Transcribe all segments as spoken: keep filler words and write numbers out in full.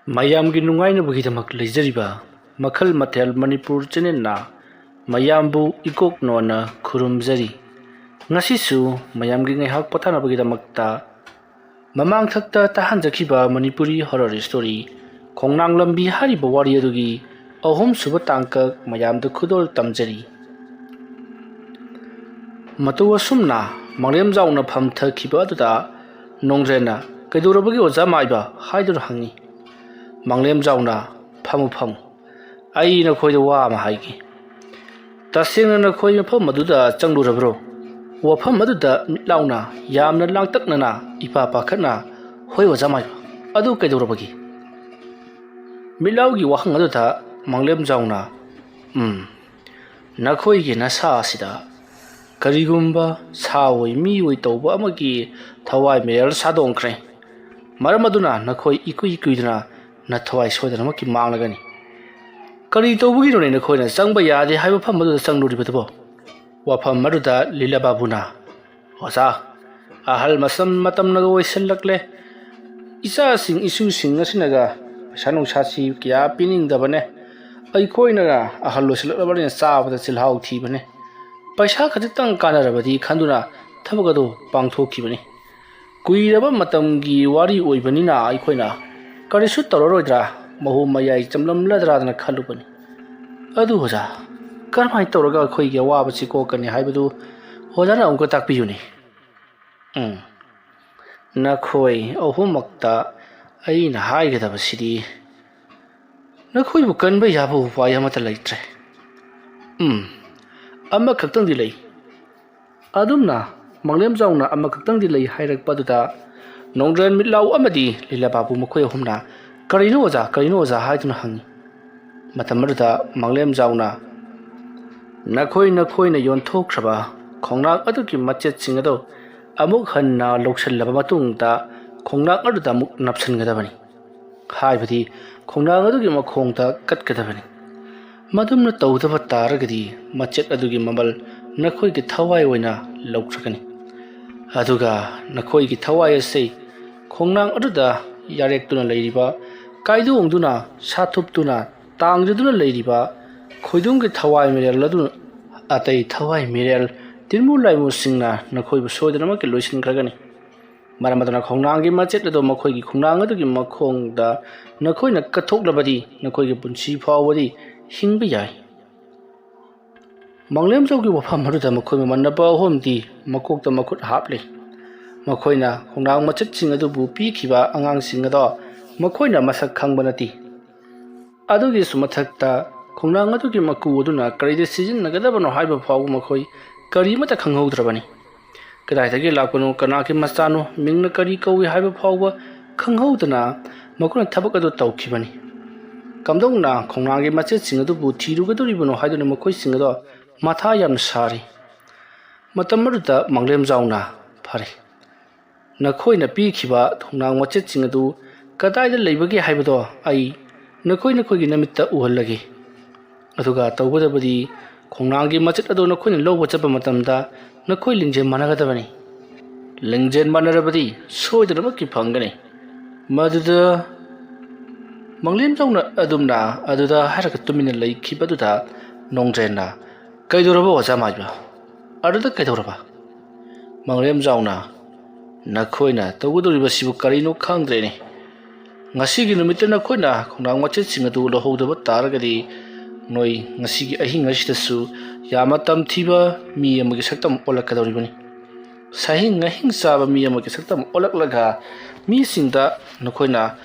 ꯃꯌꯥꯝꯒꯤ ꯅꯨꯡꯉꯥꯏꯅꯕꯒꯤꯗꯃꯛ ꯂꯩꯖꯔꯤꯕ ꯃꯈꯜ ꯃꯊꯦꯜ ꯃꯅꯤꯄꯨꯔ ꯆꯦꯅꯦꯜꯅ ꯃꯌꯥꯝꯕꯨ ꯏꯀꯣꯛ ꯅꯣꯟꯅ ꯈꯨꯔꯨꯝꯖꯔꯤ꯫ ꯉꯁꯤꯁꯨ ꯃꯌꯥꯝꯒꯤ ꯉꯥꯏꯍꯥꯛ ꯄꯣꯊꯥꯅꯕꯒꯤꯗꯃꯛꯇ ꯃꯃꯥꯡꯊꯛꯇ ꯇꯥꯍꯟꯖꯈꯤꯕ ꯃꯅꯤꯄꯨꯔꯤ ꯍꯣꯔꯔ ꯁ꯭ꯇꯣꯔꯤ ꯈꯣꯡꯅꯥꯡ ꯂꯝꯕꯤ ꯍꯥꯏꯔꯤꯕ ꯋꯥꯔꯤ ꯑꯗꯨꯒꯤ ꯑꯍꯨꯝꯁꯨꯕ ꯇꯥꯡꯀꯛ ꯃꯌꯥꯝꯗ ꯈꯨꯗꯣꯜ ꯇꯝꯖꯔꯤ꯫ ꯃꯇꯧ ꯑꯁꯨꯝꯅ ꯃꯥꯡꯂꯦꯝꯖꯥꯎꯅ ꯐꯝꯊꯈꯤꯕ ꯑꯗꯨꯗ ꯅꯣꯡꯗ꯭ꯔꯦꯟꯅ "ꯀꯩꯗꯧꯔꯕꯒꯦ ꯑꯣꯖꯥ ꯃꯥꯏꯕ?" ꯍꯥꯏꯗꯨꯅ ꯍꯪꯉꯤ꯫ ꯃꯥꯡꯂꯦꯝꯖꯥꯎꯅ, "ꯐꯝꯃꯨ, ꯐꯝꯃꯨ꯫ ꯑꯩ ꯅꯈꯣꯏꯗ ꯋꯥ ꯑꯃ ꯍꯥꯏꯒꯦ꯫ ꯇꯁꯦꯡꯅ ꯅꯈꯣꯏ ꯃꯐꯝ ꯑꯗꯨꯗ ꯆꯪꯂꯨꯔꯕ꯭ꯔꯣ? ꯋꯥꯐꯝ ꯑꯗꯨꯗ ꯃꯤꯠ ꯂꯥꯎꯅ ꯌꯥꯝꯅ ꯂꯥꯡꯇꯛꯅꯅ ꯏꯄꯥ ꯄꯥꯈꯠꯅ, 'ꯍꯣꯏ ꯑꯣꯖꯥ ꯃꯥꯏꯕ꯫ ꯑꯗꯨ ꯀꯩꯗꯧꯔꯕꯒꯦ?'" ꯃꯤꯠ ꯂꯥꯎꯒꯤ ꯋꯥꯍꯪ ꯑꯗꯨꯗ ꯃꯥꯡꯂꯦꯝꯖꯥꯎꯅ, "ꯎꯝ, ꯅꯈꯣꯏꯒꯤ ꯅꯁꯥ ꯑꯁꯤꯗ ꯀꯔꯤꯒꯨꯝꯕ ꯁꯥ ꯑꯣꯏ ꯃꯤ ꯑꯣꯏ ꯇꯧꯕ ꯑꯃꯒꯤ ꯊꯋꯥꯏ ꯃꯤꯔꯦꯜ ꯁꯥꯗꯣꯡꯈ꯭ꯔꯦ꯫ ꯃꯔꯝ ꯑꯗꯨꯅ ꯅꯈꯣꯏ ꯏꯀꯨꯏ ꯀꯨꯏꯗꯅ ꯅꯊꯋꯥꯏ ꯁꯣꯏꯗꯅꯃꯛꯀꯤ ꯃꯥꯡꯂꯒꯅꯤ꯫ ꯀꯔꯤ ꯇꯧꯕꯒꯤꯅꯣꯅꯦ ꯅꯈꯣꯏꯅ ꯆꯪꯕ ꯌꯥꯗꯦ ꯍꯥꯏꯕ ꯃꯐꯝ ꯑꯗꯨꯗ ꯆꯪꯂꯨꯔꯤꯕꯗꯨꯕꯣ?" ꯋꯥꯐꯝ ꯑꯗꯨꯗ ꯂꯤꯂꯥ ꯕꯥꯕꯨꯅ, "ꯑꯣꯖꯥ, ꯑꯍꯜ ꯃꯁꯝ ꯃꯇꯝꯅꯒ ꯑꯣꯏꯁꯤꯜꯂꯛꯂꯦ꯫ ꯏꯆꯥꯁꯤꯡ ꯏꯁꯨꯁꯤꯡ ꯑꯁꯤꯅꯒ ꯄꯩꯁꯥ ꯅꯨꯡꯁꯥꯁꯤ ꯀꯌꯥ ꯄꯤꯅꯤꯡꯗꯕꯅꯦ꯫ ꯑꯩꯈꯣꯏꯅꯒ ꯑꯍꯜ ꯑꯣꯏꯁꯤꯜꯂꯛꯂꯕꯅꯤꯅ ꯆꯥꯕꯗ ꯆꯤꯜꯍꯥꯎ ꯊꯤꯕꯅꯦ꯫ ꯄꯩꯁꯥ ꯈꯖꯤꯛꯇꯪ ꯀꯥꯟꯅꯔꯕꯗꯤ ꯈꯟꯗꯨꯅ ꯊꯕꯛ ꯑꯗꯨ ꯄꯥꯡꯊꯣꯛꯈꯤꯕꯅꯤ꯫ ꯀꯨꯏꯔꯕ ꯃꯇꯝꯒꯤ ꯋꯥꯔꯤ ꯑꯣꯏꯕꯅꯤꯅ ꯑꯩꯈꯣꯏꯅ ꯀꯔꯤꯁꯨ ꯇꯧꯔꯔꯣꯏꯗ꯭ꯔꯥ, ꯃꯍꯨꯝ ꯃꯌꯥꯏ ꯆꯝꯂꯝꯂꯗ꯭ꯔꯥꯗꯅ ꯈꯜꯂꯨꯕꯅꯤ꯫ ꯑꯗꯨ ꯑꯣꯖꯥ, ꯀꯔꯝꯍꯥꯏꯅ ꯇꯧꯔꯒ ꯑꯩꯈꯣꯏꯒꯤ ꯑꯋꯥꯕꯁꯤ ꯀꯣꯛꯀꯅꯤ ꯍꯥꯏꯕꯗꯨ ꯑꯣꯖꯥꯅ ꯑꯃꯨꯛꯀ ꯇꯥꯛꯄꯤꯌꯨꯅꯦ꯫" ꯎꯝ, ꯅꯈꯣꯏ ꯑꯍꯨꯝꯃꯛꯇ ꯑꯩꯅ ꯍꯥꯏꯒꯗꯕꯁꯤꯗꯤ, ꯅꯈꯣꯏꯕꯨ ꯀꯟꯕ ꯌꯥꯕ ꯎꯄꯥꯏ ꯑꯃꯠꯇ ꯂꯩꯇ꯭ꯔꯦ꯫ ꯎꯝ, ꯑꯃꯈꯛꯇꯪꯗꯤ ꯂꯩ꯫ ꯑꯗꯨꯝꯅ ꯃꯥꯡꯂꯦꯝꯖꯥꯎꯅ ꯑꯃꯈꯛꯇꯪꯗꯤ ꯂꯩ ꯍꯥꯏꯔꯛꯄ ꯑꯗꯨꯗ ꯅꯣꯡꯗ꯭ꯔꯦꯟ, ꯃꯤꯠꯂꯥꯎ ꯑꯃꯗꯤ ꯂꯤꯂꯥ ꯕꯥꯕꯨ ꯃꯈꯣꯏ ꯑꯍꯨꯝꯅ, "ꯀꯔꯤꯅꯣ ꯑꯣꯖꯥ, ꯀꯔꯤꯅꯣ ꯑꯣꯖꯥ?" ꯍꯥꯏꯗꯨꯅ ꯍꯪꯉꯤ꯫ ꯃꯇꯝ ꯑꯗꯨꯗ ꯃꯥꯡꯂꯦꯝꯖꯥꯎꯅ, "ꯅꯈꯣꯏ ꯅꯈꯣꯏꯅ ꯌꯣꯟꯊꯣꯛꯈ꯭ꯔꯕ ꯈꯣꯡꯅꯥꯡ ꯑꯗꯨꯒꯤ ꯃꯆꯦꯠꯁꯤꯡ ꯑꯗꯨ ꯑꯃꯨꯛ ꯍꯟꯅ ꯂꯧꯁꯤꯜꯂꯕ ꯃꯇꯨꯡꯗ ꯈꯣꯡꯅꯥꯡ ꯑꯗꯨꯗ ꯑꯃꯨꯛ ꯅꯞꯁꯤꯟꯒꯗꯕꯅꯤ꯫ ꯍꯥꯏꯕꯗꯤ ꯈꯣꯡꯅꯥꯡ ꯑꯗꯨꯒꯤ ꯃꯈꯣꯡꯗ ꯀꯠꯀꯗꯕꯅꯤ꯫ ꯃꯗꯨꯝꯅ ꯇꯧꯗꯕ ꯇꯥꯔꯒꯗꯤ ꯃꯆꯦꯠ ꯑꯗꯨꯒꯤ ꯃꯃꯜ ꯅꯈꯣꯏꯒꯤ ꯊꯋꯥꯏ ꯑꯣꯏꯅ ꯂꯧꯈ꯭ꯔꯒꯅꯤ꯫ ꯑꯗꯨꯒ ꯅꯈꯣꯏꯒꯤ ꯊꯋꯥꯏ ꯑꯁꯤ ꯈꯣꯡꯅꯥꯡ ꯑꯗꯨꯗ ꯌꯥꯔꯦꯛꯇꯨꯅ ꯂꯩꯔꯤꯕ ꯀꯥꯏꯗꯣꯡꯗꯨꯅ, ꯁꯥꯊꯨꯞꯇꯨꯅ, ꯇꯥꯡꯖꯗꯨꯅ ꯂꯩꯔꯤꯕ ꯈꯣꯏꯗꯨꯝꯒꯤ ꯊꯋꯥꯏ ꯃꯤꯔꯦꯜ ꯑꯗꯨ ꯑꯇꯩ ꯊꯋꯥꯏ ꯃꯤꯔꯦꯜ ꯇꯤꯟꯃꯨ ꯂꯥꯏꯃꯨꯁꯤꯡꯅ ꯅꯈꯣꯏꯕꯨ ꯁꯣꯏꯗꯅꯃꯛꯀꯤ ꯂꯣꯏꯁꯤꯟꯈ꯭ꯔꯒꯅꯤ꯫ ꯃꯔꯝ ꯑꯗꯨꯅ ꯈꯣꯡꯅꯥꯡꯒꯤ ꯃꯆꯦꯠ ꯑꯗꯨ ꯃꯈꯣꯏꯒꯤ ꯈꯣꯡꯅꯥꯡ ꯑꯗꯨꯒꯤ ꯃꯈꯣꯡꯗ ꯅꯈꯣꯏꯅ ꯀꯠꯊꯣꯛꯂꯕꯗꯤ ꯅꯈꯣꯏꯒꯤ ꯄꯨꯟꯁꯤ ꯐꯥꯎꯕꯗꯤ ꯍꯤꯡꯕ ꯌꯥꯏ꯫ ꯃꯪꯂꯦꯝꯖꯧꯒꯤ ꯋꯥꯐꯝ ꯑꯗꯨꯗ ꯃꯈꯣꯏ ꯃꯃꯟꯅꯕ ꯑꯍꯨꯝꯗꯤ ꯃꯀꯣꯛꯇ ꯃꯈꯨꯠ ꯍꯥꯞꯂꯤ꯫ ꯃꯈꯣꯏꯅ ꯈꯣꯡꯅꯥꯡ ꯃꯆꯦꯠꯁꯤꯡ ꯑꯗꯨꯕꯨ ꯄꯤꯈꯤꯕ ꯑꯉꯥꯡꯁꯤꯡ ꯑꯗꯣ ꯃꯈꯣꯏꯅ ꯃꯁꯛ ꯈꯪꯕ ꯅꯠꯇꯦ꯫ ꯑꯗꯨꯒꯤꯁꯨ ꯃꯊꯛꯇ ꯈꯣꯡꯅꯥꯡ ꯑꯗꯨꯒꯤ ꯃꯀꯨ ꯑꯗꯨꯅ ꯀꯔꯤꯗ ꯁꯤꯖꯤꯟꯅꯒꯗꯕꯅꯣ ꯍꯥꯏꯕ ꯐꯥꯎꯕ ꯃꯈꯣꯏ ꯀꯔꯤꯃꯠꯇ ꯈꯪꯍꯧꯗ꯭ꯔꯕꯅꯤ꯫ ꯀꯗꯥꯏꯗꯒꯤ ꯂꯥꯛꯄꯅꯣ, ꯀꯅꯥꯒꯤ ꯃꯆꯥꯅꯣ, ꯃꯤꯡꯅ ꯀꯔꯤ ꯀꯧꯏ ꯍꯥꯏꯕ ꯐꯥꯎꯕ ꯈꯪꯍꯧꯗꯅ ꯃꯈꯣꯏꯅ ꯊꯕꯛ ꯑꯗꯨ ꯇꯧꯈꯤꯕꯅꯤ꯫ ꯀꯝꯗꯧꯅ ꯈꯣꯡꯅꯥꯡꯒꯤ ꯃꯆꯦꯠꯁꯤꯡ ꯑꯗꯨꯕꯨ ꯊꯤꯔꯨꯒꯗꯧꯔꯤꯕꯅꯣ ꯍꯥꯏꯗꯨꯅ ꯃꯈꯣꯏꯁꯤꯡ ꯑꯗꯣ ꯃꯊꯥ ꯌꯥꯝꯅ ꯁꯥꯔꯤ꯫ ꯃꯇꯝ ꯑꯗꯨꯗ ꯃꯪꯂꯦꯝꯖꯥꯎꯅ, "ꯐꯔꯦ, ꯅꯈꯣꯏꯅ ꯄꯤꯈꯤꯕ ꯈꯣꯡꯅꯥꯡ ꯃꯆꯦꯠꯁꯤꯡ ꯑꯗꯨ ꯀꯗꯥꯏꯗ ꯂꯩꯕꯒꯦ ꯍꯥꯏꯕꯗꯣ ꯑꯩ ꯅꯈꯣꯏ ꯅꯈꯣꯏꯒꯤ ꯅꯃꯤꯠꯇ ꯎꯍꯜꯂꯒꯦ꯫ ꯑꯗꯨꯒ ꯇꯧꯒꯗꯕꯗꯤ ꯈꯣꯡꯅꯥꯡꯒꯤ ꯃꯆꯦꯠ ꯑꯗꯨ ꯅꯈꯣꯏꯅ ꯂꯧꯕ ꯆꯠꯄ ꯃꯇꯝꯗ ꯅꯈꯣꯏ ꯂꯤꯡꯖꯦꯜ ꯃꯥꯟꯅꯒꯗꯕꯅꯤ꯫ ꯂꯤꯡꯖꯦꯜ ꯃꯥꯟꯅꯔꯕꯗꯤ ꯁꯣꯏꯗꯅꯃꯛꯀꯤ ꯐꯪꯒꯅꯤ꯫" ꯃꯗꯨꯗ ꯃꯪꯂꯦꯝꯖꯥꯎꯅ ꯑꯗꯨꯝꯅ ꯑꯗꯨꯗ ꯍꯥꯏꯔꯒ ꯇꯨꯃꯤꯟꯅ ꯂꯩꯈꯤꯕꯗꯨꯗ ꯅꯣꯡꯗ꯭ꯔꯦꯟꯅ, "ꯀꯩꯗꯧꯔꯕ ꯑꯣꯖꯥ ꯃꯥꯏꯕ? ꯑꯗꯨꯗ ꯀꯩꯗꯧꯔꯕ?" ꯃꯪꯂꯦꯝꯖꯥꯎꯅ, "ꯅꯈꯣꯏꯅ ꯇꯧꯒꯗꯧꯔꯤꯕꯁꯤꯕꯨ ꯀꯔꯤꯅꯣ ꯈꯪꯗ꯭ꯔꯦꯅꯦ꯫ ꯉꯁꯤꯒꯤ ꯅꯨꯃꯤꯠꯇ ꯅꯈꯣꯏꯅ ꯈꯣꯡꯅꯥꯡ ꯃꯆꯦꯠꯁꯤꯡ ꯑꯗꯨ ꯂꯧꯍꯧꯗꯕ ꯇꯥꯔꯒꯗꯤ ꯅꯣꯏ ꯉꯁꯤꯒꯤ ꯑꯍꯤꯡ ꯑꯁꯤꯗꯁꯨ ꯌꯥꯝꯅ ꯇꯝꯊꯤꯕ ꯃꯤ ꯑꯃꯒꯤ ꯁꯛꯇꯝ ꯑꯣꯜꯂꯛꯀꯗꯧꯔꯤꯕꯅꯤ꯫ ꯁꯥꯍꯤꯡ ꯉꯥꯍꯤꯡ ꯆꯥꯕ ꯃꯤ ꯑꯃꯒꯤ ꯁꯛꯇꯝ ꯑꯣꯜꯂꯛꯂꯒ ꯃꯤꯁꯤꯡꯗ ꯅꯈꯣꯏꯅ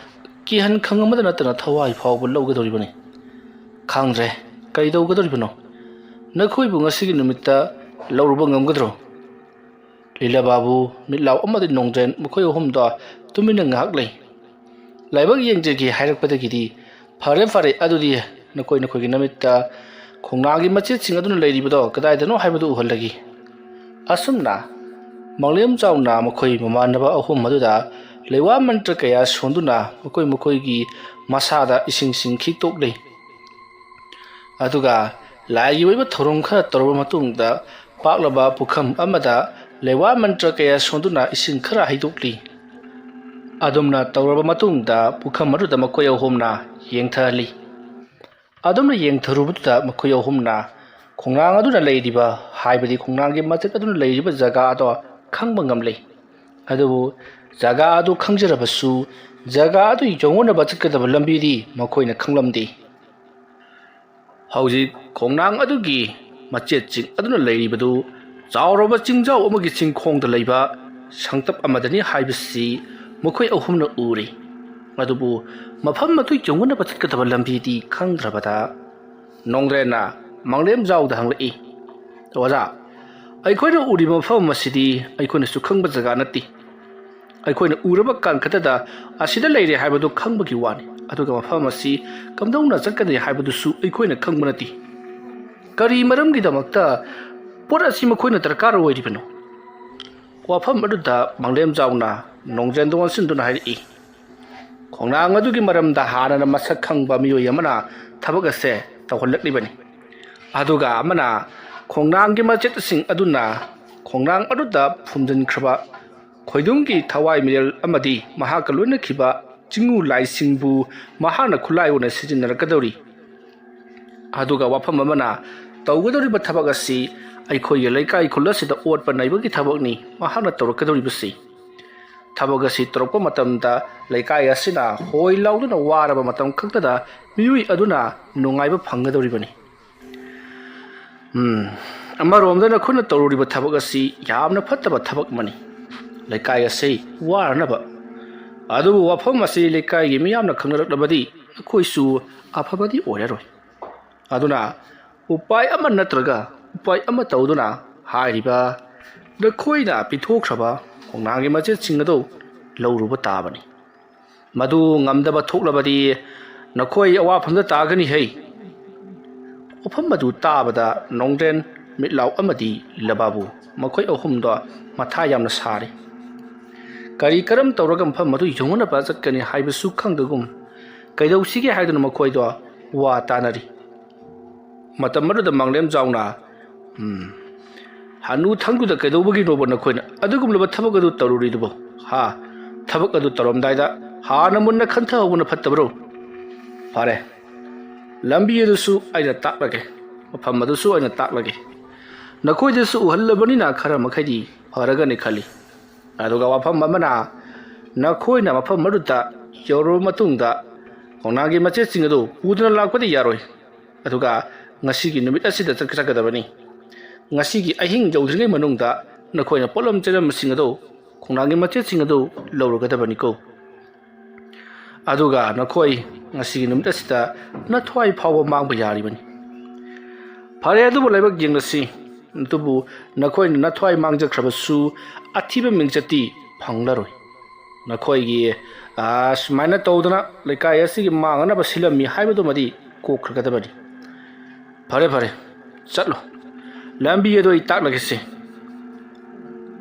ꯀꯤꯍꯟ ꯈꯪꯍꯟꯕꯗ ꯅꯠꯇꯅ ꯊꯋꯥꯏ ꯐꯥꯎꯕ ꯂꯧꯒꯗꯧꯔꯤꯕꯅꯤ꯫ ꯈꯪꯗ꯭ꯔꯦ, ꯀꯔꯤ ꯇꯧꯒꯗꯧꯔꯤꯕꯅꯣ? ꯅꯈꯣꯏꯕꯨ ꯉꯁꯤꯒꯤ ꯅꯨꯃꯤꯠꯇ ꯂꯧꯔꯨꯕ ꯉꯝꯒꯗ꯭ꯔꯣ?" ꯂꯤꯂꯥ ꯕꯥꯕꯨ, ꯃꯤꯠꯂꯥꯎ ꯑꯃꯗꯤ ꯅꯣꯡꯗ꯭ꯔꯦꯟ ꯃꯈꯣꯏ ꯑꯍꯨꯝꯗꯣ ꯇꯨꯃꯤꯟꯅ ꯉꯥꯏꯍꯥꯛ ꯂꯩ꯫ ꯂꯥꯏꯕꯛ ꯌꯦꯡꯖꯒꯦ ꯍꯥꯏꯔꯛꯄꯗꯒꯤꯗꯤ, "ꯐꯔꯦ, ꯐꯔꯦ, ꯑꯗꯨꯗꯤ ꯅꯈꯣꯏ ꯅꯈꯣꯏꯒꯤ ꯅꯃꯤꯠꯇ ꯈꯣꯡꯅꯥꯡꯒꯤ ꯃꯆꯦꯠꯁꯤꯡ ꯑꯗꯨꯅ ꯂꯩꯔꯤꯕꯗꯣ ꯀꯗꯥꯏꯗꯅꯣ ꯍꯥꯏꯕꯗꯨ ꯎꯍꯜꯂꯒꯦ꯫" ꯑꯁꯨꯝꯅ ꯃꯪꯂꯦꯝꯖꯥꯎꯅ ꯃꯈꯣꯏ ꯃꯃꯥꯟꯅꯕ ꯑꯍꯨꯝ ꯑꯗꯨꯗ ꯂꯩꯋꯥ ꯃꯟꯇ꯭ꯔ ꯀꯌꯥ ꯁꯣꯟꯗꯨꯅ ꯃꯈꯣꯏ ꯃꯈꯣꯏꯒꯤ ꯃꯁꯥꯗ ꯏꯁꯤꯡ ꯁꯤꯡꯈꯤ ꯇꯣꯛꯂꯤ꯫ ꯑꯗꯨꯒ ꯂꯥꯏꯒꯤ ꯑꯣꯏꯕ ꯊꯧꯔꯝ ꯈꯔ ꯇꯧꯔꯕ ꯃꯇꯨꯡꯗ ꯄꯥꯛꯂꯕ ꯄꯨꯈꯝ ꯑꯃꯗ ꯂꯩꯋꯥ ꯃꯟꯇ꯭ꯔ ꯀꯌꯥ ꯁꯣꯟꯗꯨꯅ ꯏꯁꯤꯡ ꯈꯔ ꯍꯩꯗꯣꯛꯂꯤ꯫ ꯑꯗꯨꯝꯅ ꯇꯧꯔꯕ ꯃꯇꯨꯡꯗ ꯄꯨꯈꯝ ꯑꯗꯨꯗ ꯃꯈꯣꯏ ꯑꯍꯨꯝꯅ ꯌꯦꯡꯊꯍꯜꯂꯤ꯫ ꯑꯗꯨꯝꯅ ꯌꯦꯡꯊꯔꯨꯕꯗꯨꯗ ꯃꯈꯣꯏ ꯑꯍꯨꯝꯅ ꯈꯣꯡꯅꯥꯡ ꯑꯗꯨꯅ ꯂꯩꯔꯤꯕ, ꯍꯥꯏꯕꯗꯤ ꯈꯣꯡꯅꯥꯡꯒꯤ ꯃꯆꯦꯠ ꯑꯗꯨꯅ ꯂꯩꯔꯤꯕ ꯖꯒꯥ ꯑꯗꯣ ꯈꯪꯕ ꯉꯝꯂꯦ꯫ ꯑꯗꯨꯕꯨ ꯖꯒꯥ ꯑꯗꯨ ꯈꯪꯖꯔꯕꯁꯨ ꯖꯒꯥ ꯑꯗꯨ ꯌꯧꯅꯅꯕ ꯆꯠꯀꯗꯕ ꯂꯝꯕꯤꯗꯤ ꯃꯈꯣꯏꯅ ꯈꯪꯂꯝꯗꯦ꯫ ꯍꯧꯖꯤꯛ ꯈꯣꯡꯅꯥꯡ ꯑꯗꯨꯒꯤ ꯃꯆꯦꯠꯁꯤꯡ ꯑꯗꯨꯅ ꯂꯩꯔꯤꯕꯗꯨ ꯆꯥꯎꯔꯕ ꯆꯤꯡꯖꯥꯎ ꯑꯃꯒꯤ ꯆꯤꯡꯈꯣꯡꯗ ꯂꯩꯕ ꯁꯪꯇꯞ ꯑꯃꯗꯅꯤ ꯍꯥꯏꯕꯁꯤ ꯃꯈꯣꯏ ꯑꯍꯨꯝꯅ ꯎꯔꯤ꯫ ꯑꯗꯨꯕꯨ ꯃꯐꯝ ꯑꯗꯨ ꯌꯧꯅꯅꯕ ꯆꯠꯀꯗꯕ ꯂꯝꯕꯤꯗꯤ ꯈꯪꯗ꯭ꯔꯕꯗ ꯅꯣꯡꯗ꯭ꯔꯦꯟꯅ ꯃꯥꯡꯂꯦꯝꯖꯥꯎꯗ ꯍꯪꯂꯛꯏ, "ꯑꯣꯖꯥ, ꯑꯩꯈꯣꯏꯅ ꯎꯔꯤꯕ ꯃꯐꯝ ꯑꯁꯤꯗꯤ ꯑꯩꯈꯣꯏꯅꯁꯨ ꯈꯪꯕ ꯖꯒꯥ ꯅꯠꯇꯦ꯫ ꯑꯩꯈꯣꯏꯅ ꯎꯔꯕ ꯀꯥꯟ ꯈꯛꯇꯗ ꯑꯁꯤꯗ ꯂꯩꯔꯦ ꯍꯥꯏꯕꯗꯨ ꯈꯪꯕꯒꯤ ꯋꯥꯅꯤ꯫ ꯑꯗꯨꯒ ꯃꯐꯝ ꯑꯁꯤ ꯀꯝꯗꯧꯅ ꯆꯠꯀꯅꯤ ꯍꯥꯏꯕꯗꯨꯁꯨ ꯑꯩꯈꯣꯏꯅ ꯈꯪꯕ ꯅꯠꯇꯦ꯫ ꯀꯔꯤ ꯃꯔꯝꯒꯤꯗꯃꯛꯇ ꯄꯣꯠ ꯑꯁꯤ ꯃꯈꯣꯏꯅ ꯗꯔꯀꯥꯔ ꯑꯣꯏꯔꯤꯕꯅꯣ?" ꯋꯥꯐꯝ ꯑꯗꯨꯗ ꯃꯥꯡꯂꯦꯝꯖꯥꯎꯅ ꯅꯣꯡꯗ꯭ꯔꯦꯟꯗ ꯑꯣꯟꯁꯤꯟꯗꯨꯅ ꯍꯥꯏꯔꯛꯏ, "ꯈꯣꯡꯅꯥꯡ ꯑꯗꯨꯒꯤ ꯃꯔꯝꯗ ꯍꯥꯟꯅꯅ ꯃꯁꯛ ꯈꯪꯕ ꯃꯤꯑꯣꯏ ꯑꯃꯅ ꯊꯕꯛ ꯑꯁꯦ ꯇꯧꯍꯜꯂꯛꯂꯤꯕꯅꯤ꯫ ꯑꯗꯨꯒ ꯑꯃꯅ ꯈꯣꯡꯅꯥꯡꯒꯤ ꯃꯆꯦꯠꯁꯤꯡ ꯑꯗꯨꯅ ꯈꯣꯡꯅꯥꯡ ꯑꯗꯨꯗ ꯐꯨꯝꯖꯤꯟꯈ꯭ꯔꯕ ꯈꯣꯏꯗꯨꯝꯒꯤ ꯊꯋꯥꯏ ꯃꯤꯔꯦꯜ ꯑꯃꯗꯤ ꯃꯍꯥꯛꯀ ꯂꯣꯏꯅꯈꯤꯕ ꯆꯤꯡꯉꯨ ꯂꯥꯏꯁꯤꯡꯕꯨ ꯃꯍꯥꯛꯅ ꯈꯨꯠꯂꯥꯏ ꯑꯣꯏꯅ ꯁꯤꯖꯤꯟꯅꯔꯛꯀꯗꯧꯔꯤ꯫ ꯑꯗꯨꯒ ꯋꯥꯐꯝ ꯑꯃꯅ, ꯇꯧꯒꯗꯧꯔꯤꯕ ꯊꯕꯛ ꯑꯁꯤ ꯑꯩꯈꯣꯏꯒꯤ ꯂꯩꯀꯥꯏ ꯈꯨꯜ ꯑꯁꯤꯗ ꯑꯣꯠꯄ ꯅꯩꯕꯒꯤ ꯊꯕꯛꯅꯤ ꯃꯍꯥꯛꯅ ꯇꯧꯔꯛꯀꯗꯧꯔꯤꯕꯁꯤ꯫ ꯊꯕꯛ ꯑꯁꯤ ꯇꯧꯔꯛꯄ ꯃꯇꯝꯗ ꯂꯩꯀꯥꯏ ꯑꯁꯤꯅ ꯍꯣꯏ ꯂꯥꯎꯗꯨꯅ ꯋꯥꯔꯕ ꯃꯇꯝ ꯈꯛꯇꯗ ꯃꯤꯑꯣꯏ ꯑꯗꯨꯅ ꯅꯨꯡꯉꯥꯏꯕ ꯐꯪꯒꯗꯧꯔꯤꯕꯅꯤ꯫ ꯎꯝ, ꯑꯃꯔꯣꯝꯗ ꯅꯈꯣꯏꯅ ꯇꯧꯔꯨꯔꯤꯕ ꯊꯕꯛ ꯑꯁꯤ ꯌꯥꯝꯅ ꯐꯠꯇꯕ ꯊꯕꯛ ꯑꯃꯅꯤ, ꯂꯩꯀꯥꯏ ꯑꯁꯤ ꯋꯥꯔꯅꯕ꯫ ꯑꯗꯨꯕꯨ ꯋꯥꯐꯝ ꯑꯁꯤ ꯂꯩꯀꯥꯏꯒꯤ ꯃꯤꯌꯥꯝꯅ ꯈꯪꯅꯔꯛꯂꯕꯗꯤ ꯅꯈꯣꯏꯁꯨ ꯑꯐꯕꯗꯤ ꯑꯣꯏꯔꯔꯣꯏ꯫ ꯑꯗꯨꯅ ꯎꯄꯥꯏ ꯑꯃ ꯅꯠꯇ꯭ꯔꯒ ꯎꯄꯥꯏ ꯑꯃ ꯇꯧꯗꯨꯅ ꯍꯥꯏꯔꯤꯕ ꯅꯈꯣꯏꯅ ꯄꯤꯊꯣꯛꯈ꯭ꯔꯕ ꯈꯣꯡꯅꯥꯡꯒꯤ ꯃꯆꯦꯠꯁꯤꯡ ꯑꯗꯨ ꯂꯧꯔꯨꯕ ꯇꯥꯕꯅꯤ꯫ ꯃꯗꯨ ꯉꯝꯗꯕ ꯊꯣꯛꯂꯕꯗꯤ ꯅꯈꯣꯏ ꯑꯋꯥꯐꯝꯗ ꯇꯥꯒꯅꯤ ꯍꯩ꯫" ꯋꯥꯐꯝ ꯑꯗꯨ ꯇꯥꯕꯗ ꯅꯣꯡꯗ꯭ꯔꯦꯟ, ꯃꯤꯠꯂꯥꯎ ꯑꯃꯗꯤ ꯂꯕꯥꯕꯨ ꯃꯈꯣꯏ ꯑꯍꯨꯝꯗꯣ ꯃꯊꯥ ꯌꯥꯝꯅ ꯁꯥꯔꯤ꯫ ꯀꯔꯤ ꯀꯔꯝ ꯇꯧꯔꯒ ꯃꯐꯝ ꯑꯗꯨ ꯌꯧꯅꯅꯕ ꯆꯠꯀꯅꯤ ꯍꯥꯏꯕꯁꯨ ꯈꯪꯗꯒꯨꯝ ꯀꯩꯗꯧꯁꯤꯒꯦ ꯍꯥꯏꯗꯨꯅ ꯃꯈꯣꯏꯗꯣ ꯋꯥ ꯇꯥꯅꯔꯤ꯫ ꯃꯇꯝ ꯑꯗꯨꯗ ꯃꯥꯡꯂꯦꯝꯖꯥꯎꯅ, "ꯎꯝ, ꯍꯅꯨ ꯊꯪꯗꯨꯗ ꯀꯩꯗꯧꯕꯒꯤꯅꯣꯕ ꯅꯈꯣꯏꯅ ꯑꯗꯨꯒꯨꯝꯂꯕ ꯊꯕꯛ ꯑꯗꯨ ꯇꯧꯔꯨꯔꯤꯗꯨꯕꯣ? ꯍꯥ? ꯊꯕꯛ ꯑꯗꯨ ꯇꯧꯔꯝꯗꯥꯏꯗ ꯍꯥꯟꯅ ꯃꯨꯟꯅ ꯈꯟꯊꯍꯧꯕꯅ ꯐꯠꯇꯕ꯭ꯔꯣ? ꯐꯔꯦ, ꯂꯝꯕꯤ ꯑꯗꯨꯁꯨ ꯑꯩꯅ ꯇꯥꯛꯂꯒꯦ, ꯃꯐꯝ ꯑꯗꯨꯁꯨ ꯑꯩꯅ ꯇꯥꯛꯂꯒꯦ꯫ ꯅꯈꯣꯏꯗꯁꯨ ꯎꯍꯜꯂꯕꯅꯤꯅ ꯈꯔ ꯃꯈꯩꯗꯤ ꯐꯔꯒꯅꯤ ꯈꯜꯂꯤ꯫ ꯑꯗꯨꯒ ꯋꯥꯐꯝ ꯑꯃꯅ, ꯅꯈꯣꯏꯅ ꯃꯐꯝ ꯑꯗꯨꯗ ꯌꯧꯔꯕ ꯃꯇꯨꯡꯗ ꯈꯣꯡꯅꯥꯡꯒꯤ ꯃꯆꯦꯠꯁꯤꯡ ꯑꯗꯨ ꯄꯨꯗꯨꯅ ꯂꯥꯛꯄꯗꯤ ꯌꯥꯔꯣꯏ꯫ ꯑꯗꯨꯒ ꯉꯁꯤꯒꯤ ꯅꯨꯃꯤꯠ ꯑꯁꯤꯗ ꯆꯠ-, ꯆꯠꯀꯗꯕꯅꯤ꯫ ꯉꯁꯤꯒꯤ ꯑꯍꯤꯡ ꯌꯧꯗ꯭ꯔꯤꯉꯩ ꯃꯅꯨꯡꯗ ꯅꯈꯣꯏꯅ ꯄꯣꯠꯂꯝ ꯆꯩꯂꯝꯁꯤꯡ ꯑꯗꯨ, ꯈꯣꯡꯅꯥꯡꯒꯤ ꯃꯆꯦꯠꯁꯤꯡ ꯑꯗꯨ ꯂꯧꯔꯨꯒꯗꯕꯅꯤꯀꯣ꯫ ꯑꯗꯨꯒ ꯅꯈꯣꯏ ꯉꯁꯤꯒꯤ ꯅꯨꯃꯤꯠ ꯑꯁꯤꯗ ꯅꯊ꯭ꯋꯥꯏ ꯐꯥꯎꯕ ꯃꯥꯡꯕ ꯌꯥꯔꯤꯕꯅꯤ꯫ ꯐꯔꯦ, ꯑꯗꯨꯕꯨ ꯂꯥꯏꯕꯛ ꯌꯦꯡꯂꯁꯤ꯫ ꯑꯗꯨꯕꯨ ꯅꯈꯣꯏꯅ ꯅꯊ꯭ꯋꯥꯏ ꯃꯥꯡꯖꯈ꯭ꯔꯕꯁꯨ ꯑꯊꯤꯕ ꯃꯤꯡꯆꯠꯇꯤ ꯐꯪꯂꯔꯣꯏ꯫ ꯅꯈꯣꯏꯒꯤ, ꯑꯥ, ꯁꯨꯃꯥꯏꯅ ꯇꯧꯗꯅ ꯂꯩꯀꯥꯏ ꯑꯁꯤꯒꯤ ꯃꯥꯡꯅꯅꯕ ꯁꯤꯜꯂꯝꯃꯤ ꯍꯥꯏꯕꯗꯨꯃꯗꯤ ꯀꯣꯛꯈ꯭ꯔꯒꯗꯕꯅꯤ꯫ ꯐꯔꯦ, ꯐꯔꯦ, ꯆꯠꯂꯣ꯫ ꯂꯝꯕꯤ ꯑꯗꯨ ꯑꯩ ꯇꯥꯛꯂꯒꯦꯁꯦ꯫